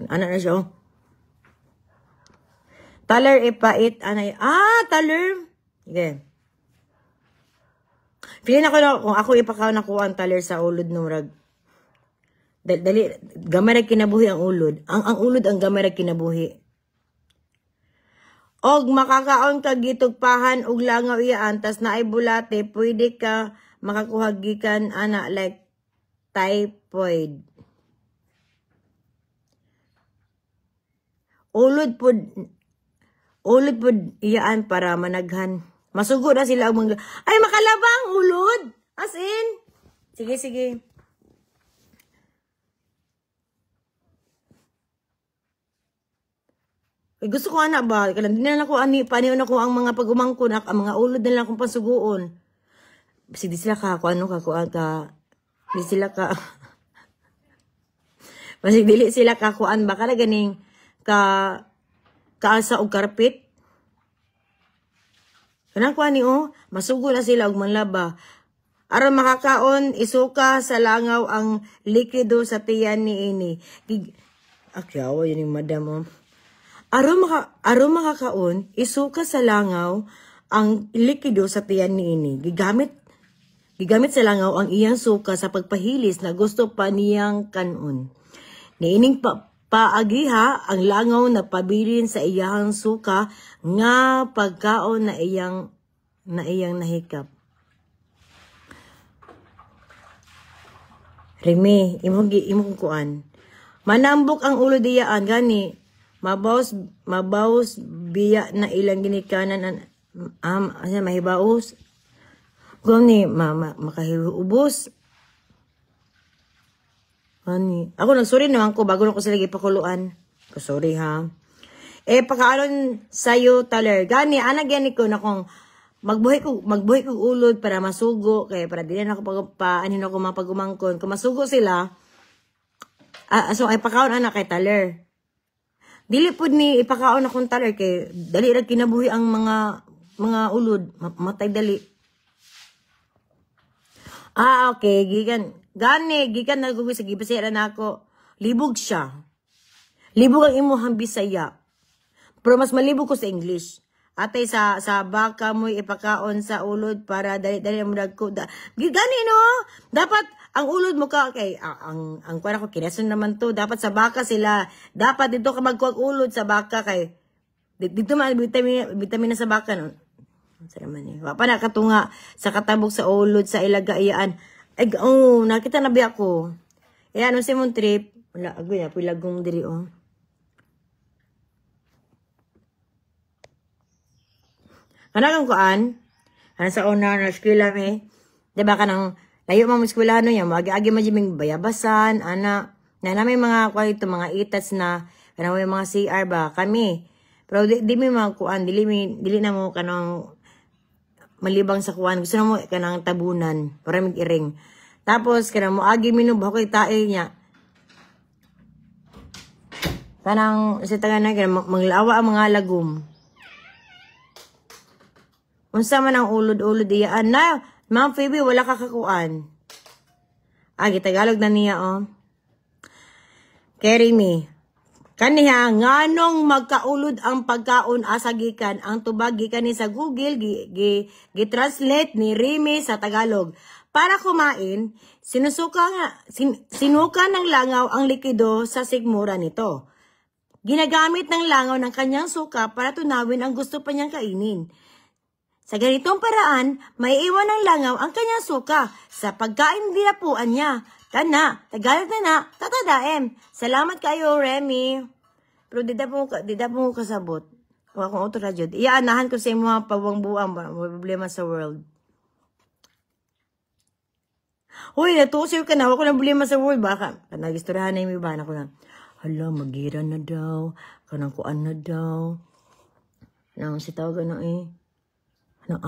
Ana na siya oh. Taler ipait anay. Ah, taler. Okay. Feeling ako na kung ako ipakaon ako ang taler sa ulod no rag. Dali gamay ra kinabuhi ang ulod. Ang ulod ang gamay ra kinabuhi. Og makakaon ka gitugpahan og langaw iyaan tas naay bulate, pwede ka makakuha gikan ana like typhoid. Ulod pud iyaan para managhan. Masugo na sila og mga ay makalabang ulod. As in. Sige sige. Ay, gusto ko anak ba? Kalang di na lang ako ani paano na ko ang mga pagumangkon ang mga ulod na lang akong pasuguon. Basi di sila ka kuan ano ka kuan ka. Di sila ka. Basi dili sila ka kuan ba kada ganing ka kaasa og karpet. Kanang kuan ni oh, masugo na sila og manlaba. Aron makakaon isuka sa langaw ang likido sa tiyan ni ini. Akyawa yun yung madam oh. Aron makakaon, isuka sa langaw ang likido sa tiyan ni ini. Gigamit sa langaw ang iyang suka sa pagpahilis na gusto pa niyang kanon. Niining paagiha ang langaw na pabilin sa iyang suka nga pagkaon na iyang nahikap. Remy, imong kuan. Manambok ang ulo diyaan gani. Mabaws biya na ilang ginikanan asa mahibaos. Gani makahiubos. Ani, ako nagsuri naman ko bago na ko sila gipakuluan. Ko sorry ha. Eh pakaalon sayo taler. Gani ana gani ko na kung magbuhi ko ulod para masugo kay para dili na ako pag ako mga pagumangkon. Kung masugo sila, so ay pakaon ana kay taler. Dili pud ni ipakaon akong taler kay dali ra kinabuhi ang mga ulod, matay dali. Ah, okay, gikan gani gikan na ko sa gibasera nako. Libog siya. Libog ang imuhang Bisaya. Pero mas malibog ko sa English. Atay sa baka mo'y ipakaon sa ulod para dali-dali mo dagko. Gani no? Dapat ang ulod mo ka kay ang kuan ako kinason naman to. Dapat sa baka sila. Dapat dito ka magkuha ulod sa baka kay dito man vitamina sa baka no. Sa naman eh. Wa pa nakatunga sa katabok sa ulod sa ilaga iyaan. Ay oh, nakita na biya ko. Iyan ano sa imong trip? Wala agoy na pulagong diri oh. Kanang kuan? Ano sa una na eskwela mi? Diba kanang layo man mo eskwela no yan, agi-agi man jud bayabasan, ana. Na may mga kuan ito, mga itats na kanang may mga CR ba kami. Pero di mi mga kuan, dili na mo kanang malibang sa kuan. Gusto na mo kanang tabunan, para mig iring. Tapos kanang mo agi minubaw kay tae niya. Kanang sa taga na kanang manglawa ang mga lagom. Unsa man ang ulod-ulod iyaan na, Ma'am Phoebe, wala ka kakuan. Ah, gitagalog na niya, oh. Carry me. Kaniha, nganong magkaulod ang pagkaon asa gikan, ang tubag gikan ni sa Google, gi-translate ni Remy sa Tagalog. Para kumain, sinuka ng langaw ang likido sa sikmura nito. Ginagamit ng langaw ng kanyang suka para tunawin ang gusto pa niyang kainin. Sa ganitong paraan, maiiwan ng langaw ang kanyang suka sa pagkain dinapuan niya. Kana, Tagalog na na, tatadaem. Salamat kayo, Remy. Pero di da po kasabot. Wa akong auto radyo. Iyaanahan ko sa imo mga pawang-buang, may problema sa world. Uy, natusiw ka na. Wala ko na problema sa world. Baka, nagistoryahan na yung iba. Ako na, hala, magira na daw. Kanang kuan na daw. Kanang si tawag na eh. Kanang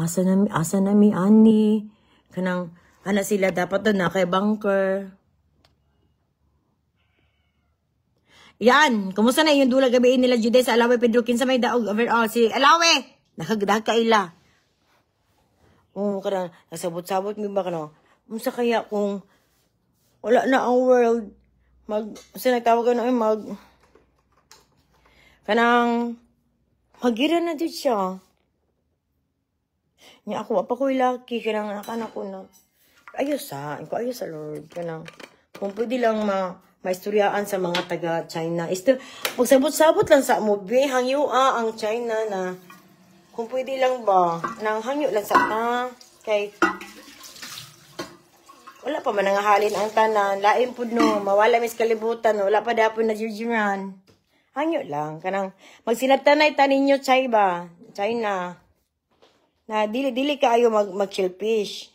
asa na mi ani. Kanang ana sila dapat doon na kay bunker. Yan, kumusta na yung dula gabi nila Juday sa Alawe Pedro, kinsa may daog overall si Alawe. Nakagdag kaila. Oo, kanang nasabot-sabot mi ba kano. Unsa kaya kung wala na ang world, mag sa nagtawag na mag kanang magira na jud siya. Nya ako wa pa ko'y lucky, kanang anak ko na. Ayos sa, ko ayos sa Lord, kanang kung pwede lang ma maistoryaan sa mga taga China. Isto magsabot-sabot lang sa mo be, hangyo ang China na kung pwede lang ba nang hangyo lang sa ta kay wala pa man nangahalin ang tanan, lain pud no, mawala mis kalibutan, wala pa dapon na jujuran. Hangyo lang kanang magsinagtanay ta ninyo Chay ba? China. Na dili dili kaayo mag mag shellfish.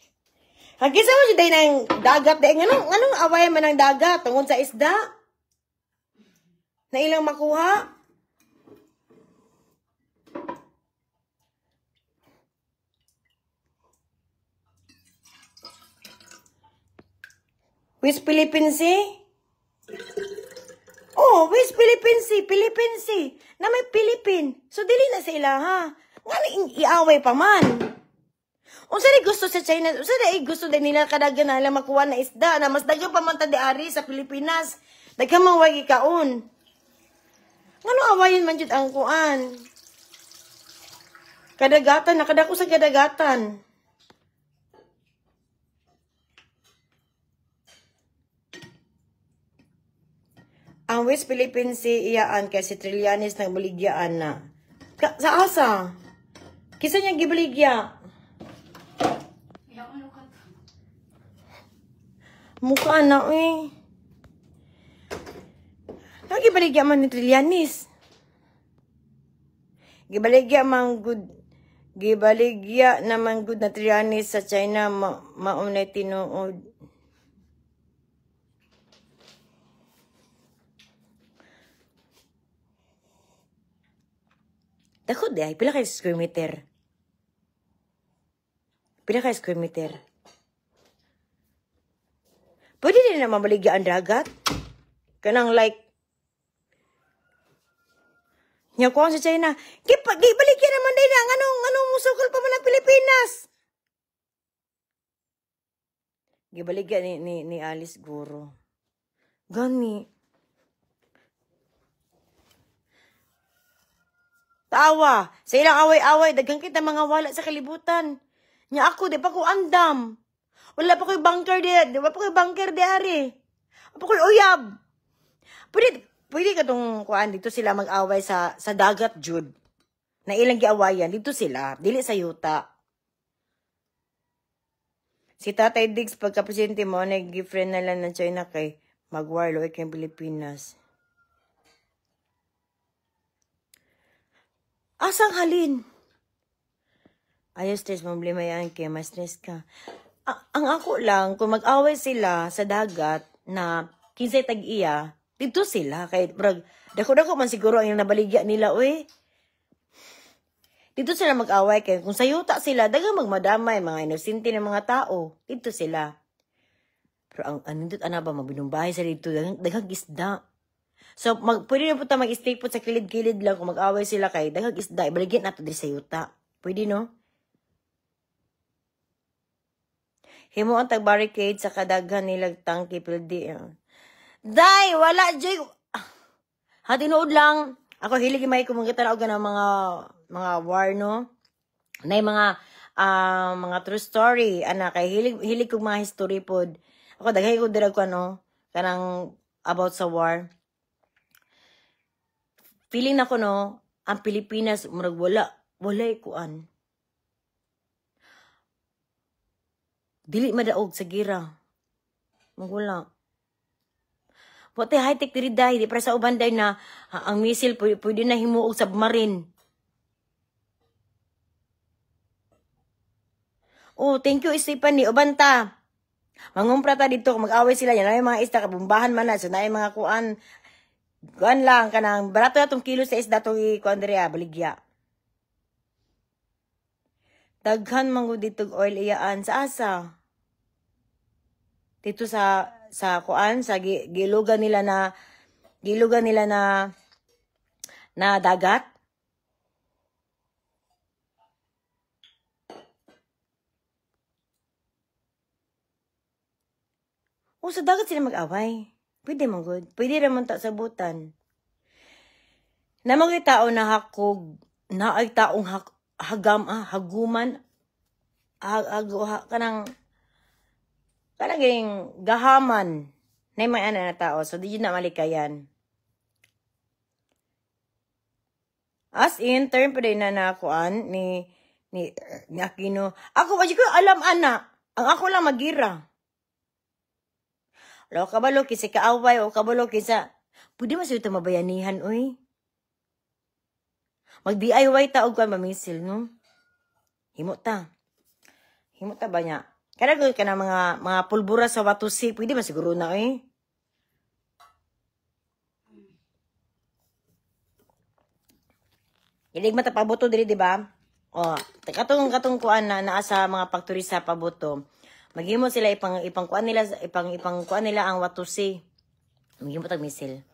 Ang kinsa mo jud ng dagat day, nganong nganong away man ang dagat tungod sa isda? Na ilang makuha? West Philippine Sea? Oh, West Philippine Sea, Philippine Sea. Na may Philippine. So dili na sila ha. Ngano iaway pa man? Unsa rin gusto sa China? Unsa rin gusto din nila kadagan na nila makuha na isda na mas daghan pa man ta di-ari sa Pilipinas. Daghan man way gikaon. Ngano awayon man jud ang kuan? Kadagatan, nakadako sa kadagatan. Ang West Philippine Sea iyaan kay si Trillanes nagbaligya na. Sa asa? Kinsa niya gibaligya? Mukha na eh. Nagibaligya man ni Trillanes. Gibaligya man good. Gibaligya naman good na Trillanes sa China maunay tinuod. Dako di ay, pila kay square meter? Pila kay square meter? Pwede din na mabaligya ang dagat? Kanang like, nya kuha sa China, gibaligya naman din ang anong, anong musukol pa man ang Pilipinas? Gibaligya ni Alice Guro. Gani. Tawa, sa ilang away-away, daghan kita mga wala sa kalibutan. Nya ako, di pa ko andam. Wala pa ko'y bunker di, di pa ko'y bunker di ari. Wala pa ko'y uyab. Pwede ka tong kuan dito sila mag-away sa dagat, Jude. Na ilang giawayan, dito sila, dili sa yuta. Si Tatay Diggs, pagka-presidente mo, nag-girlfriend na lang ng China kay mag-warlord kay Pilipinas. Asang halin? Ayaw stress, problema yan kay mas stress ka. Ang ako lang, kung mag-away sila sa dagat na kinsay tag-iya, dito sila. Kay, brag, dako-dako man siguro ang nabaligya nila, uy. Dito sila mag-away. Kaya kung sayuta sila, dagang magmadamay, mga inosente ng mga tao. Dito sila. Pero ang anindot, ana ba, mabinumbahay sa dito, daghang isda. So, pwede na po ta mag-stay po sa kilid-kilid lang kung mag-away sila kay daghang isda. Ibaligyan nato diri sa yuta. Pwede, no? Himo ang tag-barricade sa kadaghan nilag tangke pildi. Day, wala, Jay. Ha, tinuod lang. Ako, hilig may kumangita na og ng mga war, no? Nay mga true story. Ana, kay hilig kong mga history pod. Ako, daghay ko dirag ko, ano, kanang about sa war. Feeling na ko, no, ang Pilipinas, murag walay kuan. Dili madaog sa gira. Magula. Wate high-tech diri day, di para sa uban day na ang missile pwede na himuog submarine. Oh, thank you Stephanie. Uban ta. Mangumpra ta dito kung mag-away sila yan ay mga isda kabumbahan man na so na mga kuan. Kuan lang kanang barato na tong kilo sa isda tong i kuan diri baligya. Daghan man gud dito oil iyaan sa asa. Dito sa kuan sa gilugan nila na dagat. O sa dagat sila mag-away. Pwede man gud. Pwede raman ta sa butan. Na mga tao na hakog, na ay taong hagam, haguman, hag, hag, ha, kanang, kanang ganing gahaman, na yung mga ana na tao. So, di yun na malikayan. As in, term pa din na nakuan ni Aquino. Ako, wala ko alam, ana. Ang ako lang magira. Wala ko kabalo, kisa kaaway, o kabalo, kisa, pwede man ito mabayanihan, uy. Mag DIY ta og kuan mamisil, no? Himo ta. Himo ta ba niya? Kada ko ka na mga pulbura sa Watusi, pwede ba siguro na eh? Ilig mata pabuto diri, di ba? Oh, katong katong kuan na naa sa mga factory sa pabuto. Maghimo sila ipang ipang kuan nila ipang ipang kuan nila ang Watusi. Maghimo tag misil.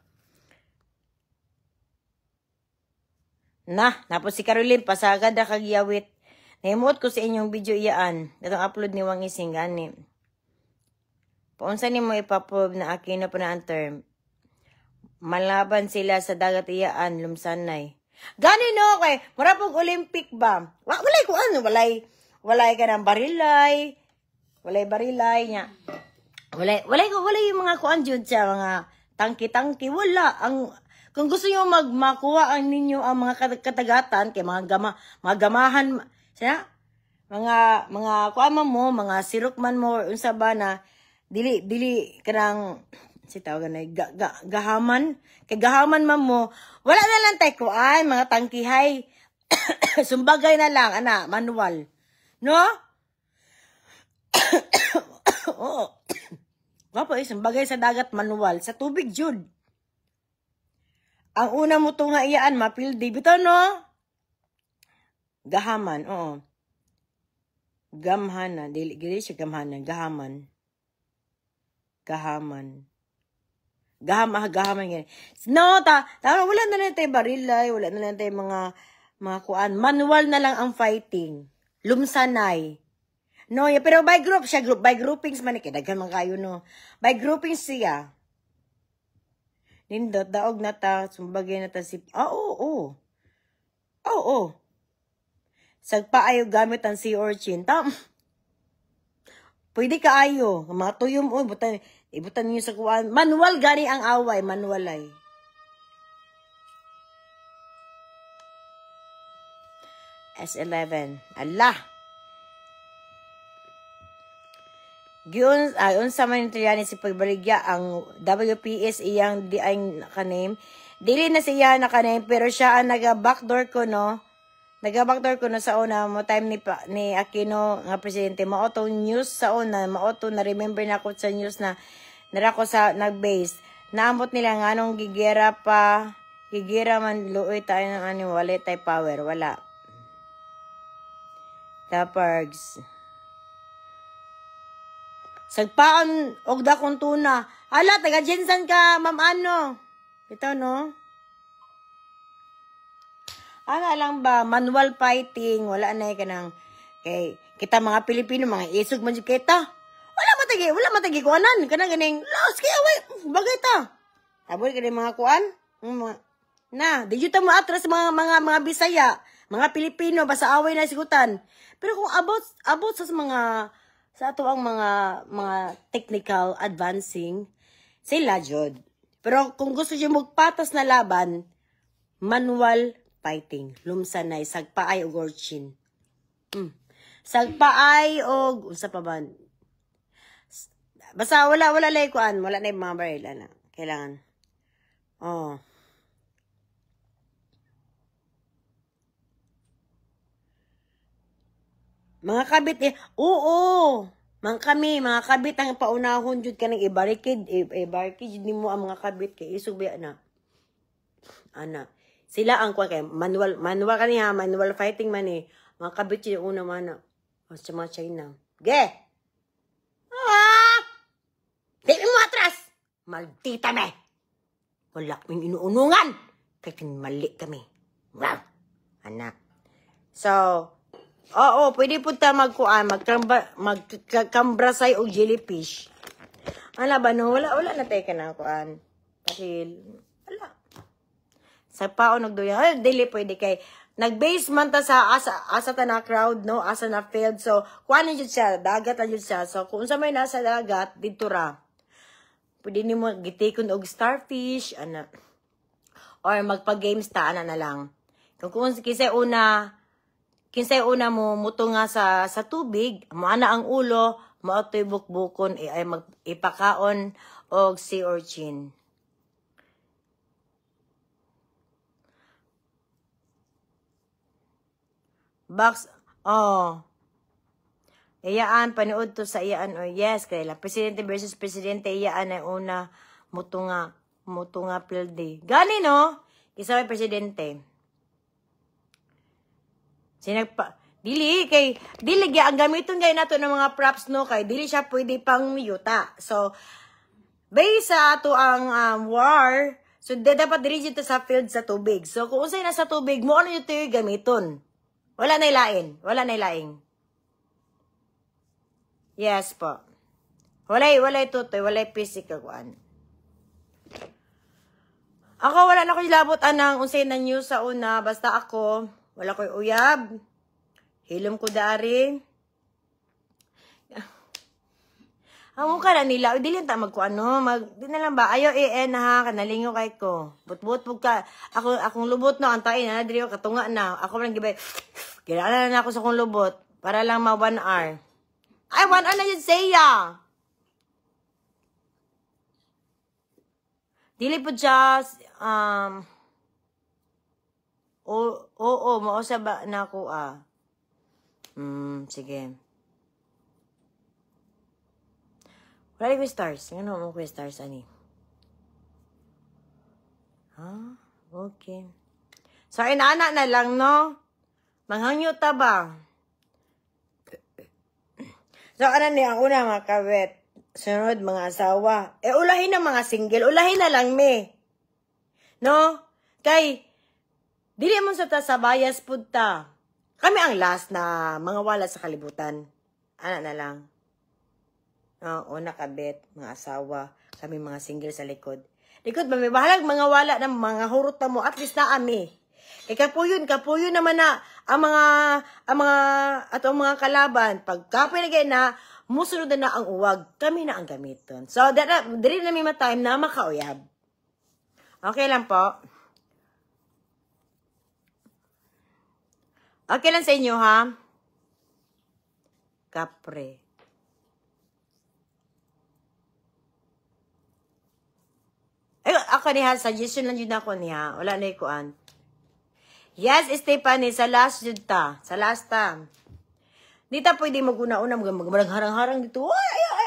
Na, napos si Caroline pasagad na kagiyawit. Nahimuot ko sa inyong video iyaan. Katong upload ni Wang Ising gani. Paunsa nimo ipaprove na Aquino pa na ang term? Malaban sila sa dagat iyaan, lumsanay. Gani no, kay mura pog Olympic ba? Walay ko ano, walay walay ka ng barilay. Walay barilay nya. Walay walay ko walay yung mga kuan jud sa mga tangki-tangki, wala ang kung gusto niyo makuha ang ninyo ang mga katagatan kay mga gama mga gamahan siya mga mga kuan man mo, mga sirok man mo or unsa ba na dili dili kanang si tawagan na ga, ga, gahaman kay gahaman man mo, wala na lang tay kuan mga tangkihay. Sumbagay na lang ana, manual, no? Oo, gwapo eh, sumbagay sa dagat, manual sa tubig jud. Ang una mo to nga iyaan mapildi bitaw, no? Gahaman, oo. Gamhana, dili dili siya gamhana, gahaman. Gahaman. Gahaman gani. No, ta, ta wala na lang tayo barilay, wala na lang tayo mga kuan. Manual na lang ang fighting. Lumsanay. No, ya, pero by group siya, group by groupings man kay daghan man kayo, no. By groupings siya. Nindot daog na ta, sumbagay na ta si oo, oo. Oo. Sagpa ayo gamit ang sea urchin. Tam. Pwede kaayo, mga tuyom oy, butan ibutan niyo sa kuan. Manual gani ang away, manual ay. S11. Allah. Giun ay unsa man yung si pagbaligya ang WPS iyang di ay naka-name. Dili na siya naka-name pero siya ang naga-backdoor ko, no. Naga-backdoor ko no sa una mo time ni Aquino nga presidente, mao to news sa una, mao to na remember na ako sa news na nara ko sa nag-base. Naamot nila nga anong gigera pa, gigera man luoy tayo ng ano, wala tay power, wala. Tapargs. Sagpaon og dakong tuna. Hala, taga Jensen ka, ma'am ano. Ito, no? Ana lang ba, manual fighting, wala na ka ng, kay, kita mga Pilipino, mga isog man jud kita. Wala matagi kuanan, kanang ganing, los, kaya, way, bagay ta. Aboy ka mga kuan, mga, na, di jud ta mo atras mga Bisaya, mga Pilipino, basta away na sigutan. Pero kung about sa mga, sa ato ang mga technical advancing, sila jud. Pero kung gusto niyo magpatas na laban, manual fighting. Lumsanay, sagpaay og orchin. Sagpaay og unsa pa ba? Basta wala wala lay kuan, wala na yung mga baril ana. Kailangan. Oh. Mga kabit eh. Oo. Mga kami, mga kabit ang paunahon jud kanang i-barricade, i-barricade jud nimo ang mga kabit kay isog ba na. Ana. Sila ang kuan kay manual manual kaniya, manual fighting man eh. Mga kabit yung una man na. O, sa mga China. Ge! Ah! Di mo atras! Maldita me! Wala kaming inuunungan! Kahit mali kami. Wow! Anak. So, oo, pwede po ta magkuan, magkamba, magkambrasay og jellyfish. Ala ba no, wala wala na tayo ka na kuan. Dahil wala. Sa paon nagduya, ay, dili pwede kay nag-base man ta sa asa asa ta na crowd, no, asa na field. So, kuan na jud siya, dagat na jud siya. So, kung unsa may nasa dagat didto ra. Pwede nimo gitikon og starfish ana or magpa-games ta ana na lang. Kung kinsay una mo mutunga sa tubig, mo ana ang ulo, mao to'y bukbukon ay mag ipakaon og sea urchin. Box, oh. Iyaan, panood to sa iyaan. Oh, yes, kay la presidente versus presidente, iyaan ay una mutunga, mutunga pildi. Gani no? Isa may presidente. Sinagpa dili kay dili gyud ang gamiton gay nato ng mga props no kay dili siya pwede pang yuta. So based sa ato ang war, so dapat diri jud ta sa field sa tubig. So kung unsay nasa tubig mo ano jud to gamiton. Wala na ilain, wala na ilaing. Yes po. Walay walay tutoy, walay physical kuan. Ako wala na ko labot anang unsay na news sa una, basta ako wala ko'y uyab. Hilom ko dari. Ang mukha na nila, dili ta magkuano, mag di na lang ba ayo en ha kanalingo kay ko. Butbut pug ka. Ako akong lubot no antayin na diri katunga na. Ako man gibay. Kilala na ako sa akong lubot para lang ma 1 hour. Ay 1 hour na yun siya. Dili po siya oo, oo, mao sa ba na ako ah. Sige. Wala ko stars. Ano mo ko stars ani? Ha? Okay. So inana na lang no. Manghangyo ta ba? So ano ni ang una mga kawet. Sunod mga asawa. Eh ulahin ang mga single, ulahin na lang me. No? Kay dili mo sa ta sa bias pud ta. Kami ang last na mga wala sa kalibutan. Ana na lang. Oo, nakabit, mga asawa, kami mga single sa likod. Likod ba, may bahalag mga wala ng mga hurot na mo, at least na ami. Eh, kapuyon, kapuyon naman na ang mga, at ang mga kalaban, pagkapoy na na, musunod na ang uwag, kami na ang gamiton. So, diri na may ma-time na makauyab. Okay lang po. Okay lang sa inyo, ha? Kapre. Ay, ako niya, suggestion lang yun ako niya. Wala na ikuan. Yes, Stephanie, sa last yun ta. Sa last ta. Di ta pwede mag-una-una, mag-harang-harang dito. Ay, ay, ay,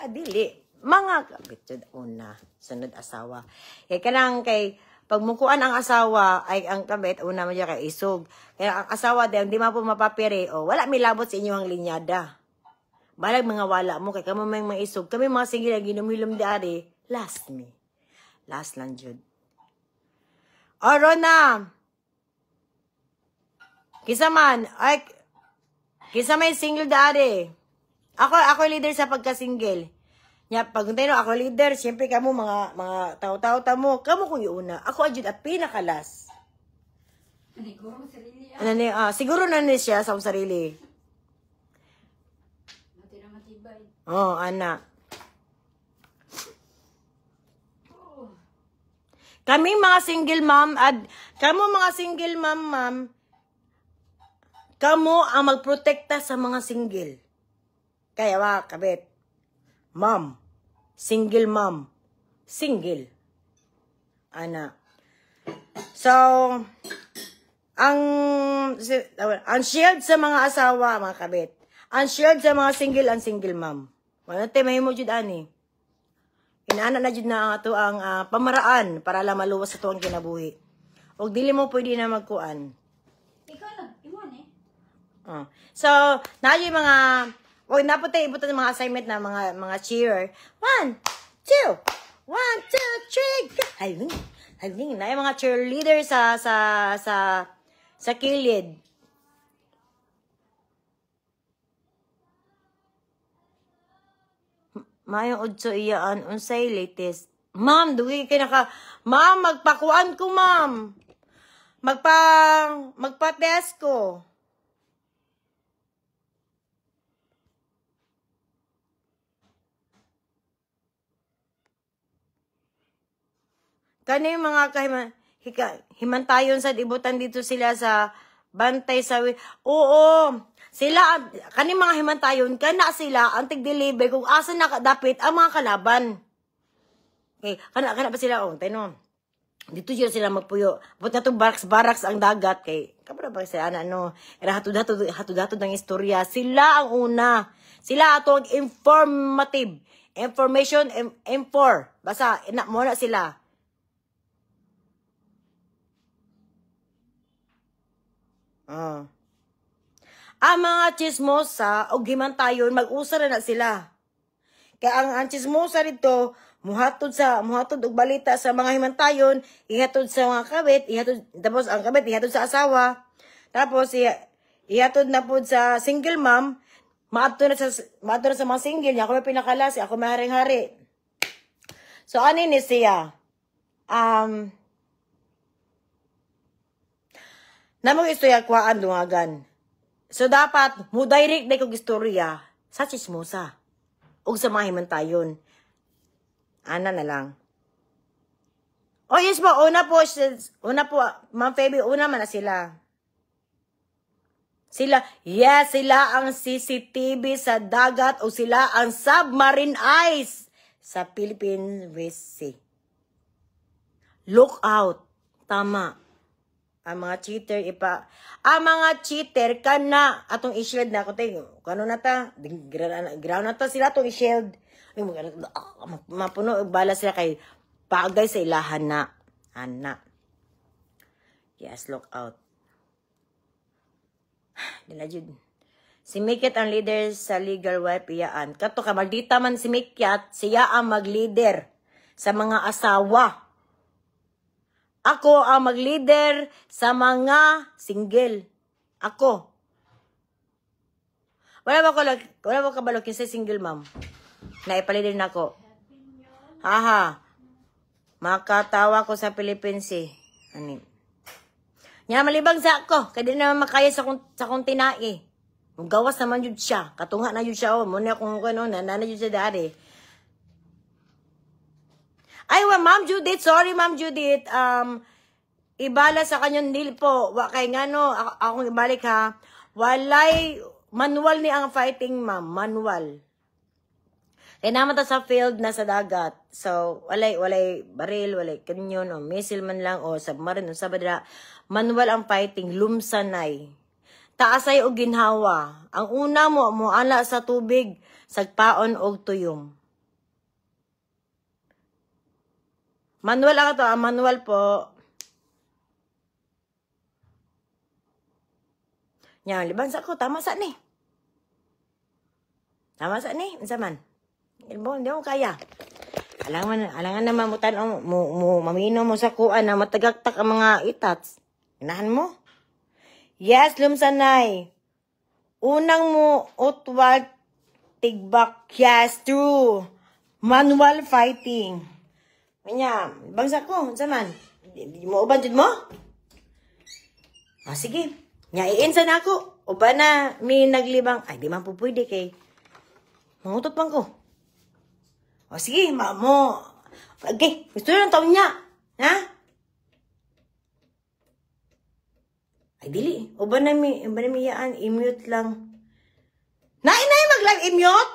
ay, dili. Mga kabit yun, una. Sunod asawa. Kaya kanang kay, pagmukuan ang asawa, ay ang kabit, una mo dyan kay isog. Kaya ang asawa din, di ma po mapapire, o wala milabot sa inyo ang linyada. Balag mga wala mo, kay kamo may mga isog. Kami mga single, ginumilom di ari, last me. Last lang, Jude. O, Rona! Kisa man, ay, kisa may single dari. Ako leader sa pagka-single. Nya, pag tayo, ako leader, siyempre kamo, mga tao-tao ta mo, kamo kung iuna. Ako, Jude, at pinakalas. Siguro sarili. Ano ni, siguro na ni siya sa sarili. Matira matibay. Oh, ana. Kami mga single mom, at kamo mga single mom, ma'am, kamo ang magprotekta sa mga single. Kaya wa, kabit. Mom, single mom, single. Ana. So, ang shield sa mga asawa, mga kabit. Ang shield sa mga single, ang single mom. Wala tayo mahimo jud ani. Inaana na jud na ang ato ang pamaraan para lang maluwas sa tuwang kinabuhi. Og dili mo pwede na magkuan. Ikaw na, iwan eh. Oh. So, na yung mga, wag na po tayo ibutan ng mga assignment na mga cheer. 1, 2, 1, 2, 3, go! Haling, haling. Na yung mga cheerleader sa kilid. Mayong udso iyaan, unsay latest? Ma'am, dugi kay naka, ma'am, magpakuan ko, ma'am. Magpa-test ko. Kani yung mga himantayon sa ibutan dito sila sa bantay sa oo, sila kani mga himantayon kana sila ang tig-deliver kung asa na dapit ang mga kalaban. Okay, kana kana pa sila oh, tayo dito jud sila magpuyo. But na barracks barracks ang dagat kay kabra ba sila ana no. Era hatod-hatod hatod-hatod ang istorya. Sila ang una. Sila ato ang informative. Information M4. Basta ina mo na sila. Oh. Ang mga chismosa o gimantayon mag-usa na sila. Kaya ang chismosa dito muhatod og balita sa mga himantayon, ihatod sa mga kabit, ihatod tapos ang kabit ihatod sa asawa. Tapos ihatod na pud sa single mom, maadto na sa mga single niya, ako may pinakalas, ako may haring-hari. So ani ni siya? Namong istorya kuhaan dungagan. So dapat mo direct na kog istorya sa chismosa ug sa mga himantayon. Ana na lang. Oh yes po, una po, Ma'am Feby, una man na sila. Sila, yes, sila ang CCTV sa dagat o sila ang submarine ice sa Philippine West Sea. Look out. Tama. Ang mga cheater ang mga cheater kana atong i-shield na ako tayo. Kano na ta? Ground na ta sila atong i-shield. Mapuno bala sila kay bagay sa ilahan na. Ana. Yes, look out. Dila jud. Si Mikyat ang leader sa legal wife iyaan. Kato ka maldita man si Mikyat, siya ang mag-leader sa mga asawa. Ako ang mag-leader sa mga single. Ako. Wala ba kabalo kinsa single ma'am? Naipalider na ako. Haha. Makatawa ko sa Philippines eh. Ani. Nya malibang sa ako kay di naman makaya sa akong tinai. Mugawas naman jud siya. Katunga na jud siya oh. Mo na akong kuno na jud siya dari. Ay, wa, Ma'am Judith. Sorry, Ma'am Judith. Ibala sa kanyang deal po. Wa kay ngano, akong ibalik ha. Walay manual ni ang fighting, ma'am. Manual. Kaya naman ta sa field na sa dagat. So, walay baril, walay kanyon, o missile man lang, o submarine, o sabadra. Manual ang fighting, lumsanay. Taasay o ginhawa. Ang una mo, muala sa tubig, sagpaon og tuyom. Manual ang ito, ang manual po. Nya, liban sa ko, tama sa ni. Tama sa ni, unsa man. Ilbo, hindi mo kaya. Alangan naman mo tan-aw, mo mamino mo sa kuan na matagaktak ang mga itats. Inahan mo? Yes, lumsanay. Unang mo utwal tigbak. Yes, true. Manual fighting. Kanya, bangsa ko, unsa man? Di mo uban jud mo? Ah, sige. Nya iinsa na ako. Uban na mi naglibang. Ay, di man po pwede kay mangutot man ko. O sige, mo. Okay, gusto na ng taon niya. Ha? Ay, dili. Uban na mi yaan, i-mute lang. Nainay mag-live i-mute?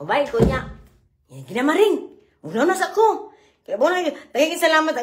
Ubay ko niya. Yan, ginamaring. Una na sa ko. Kaya po na, salamat.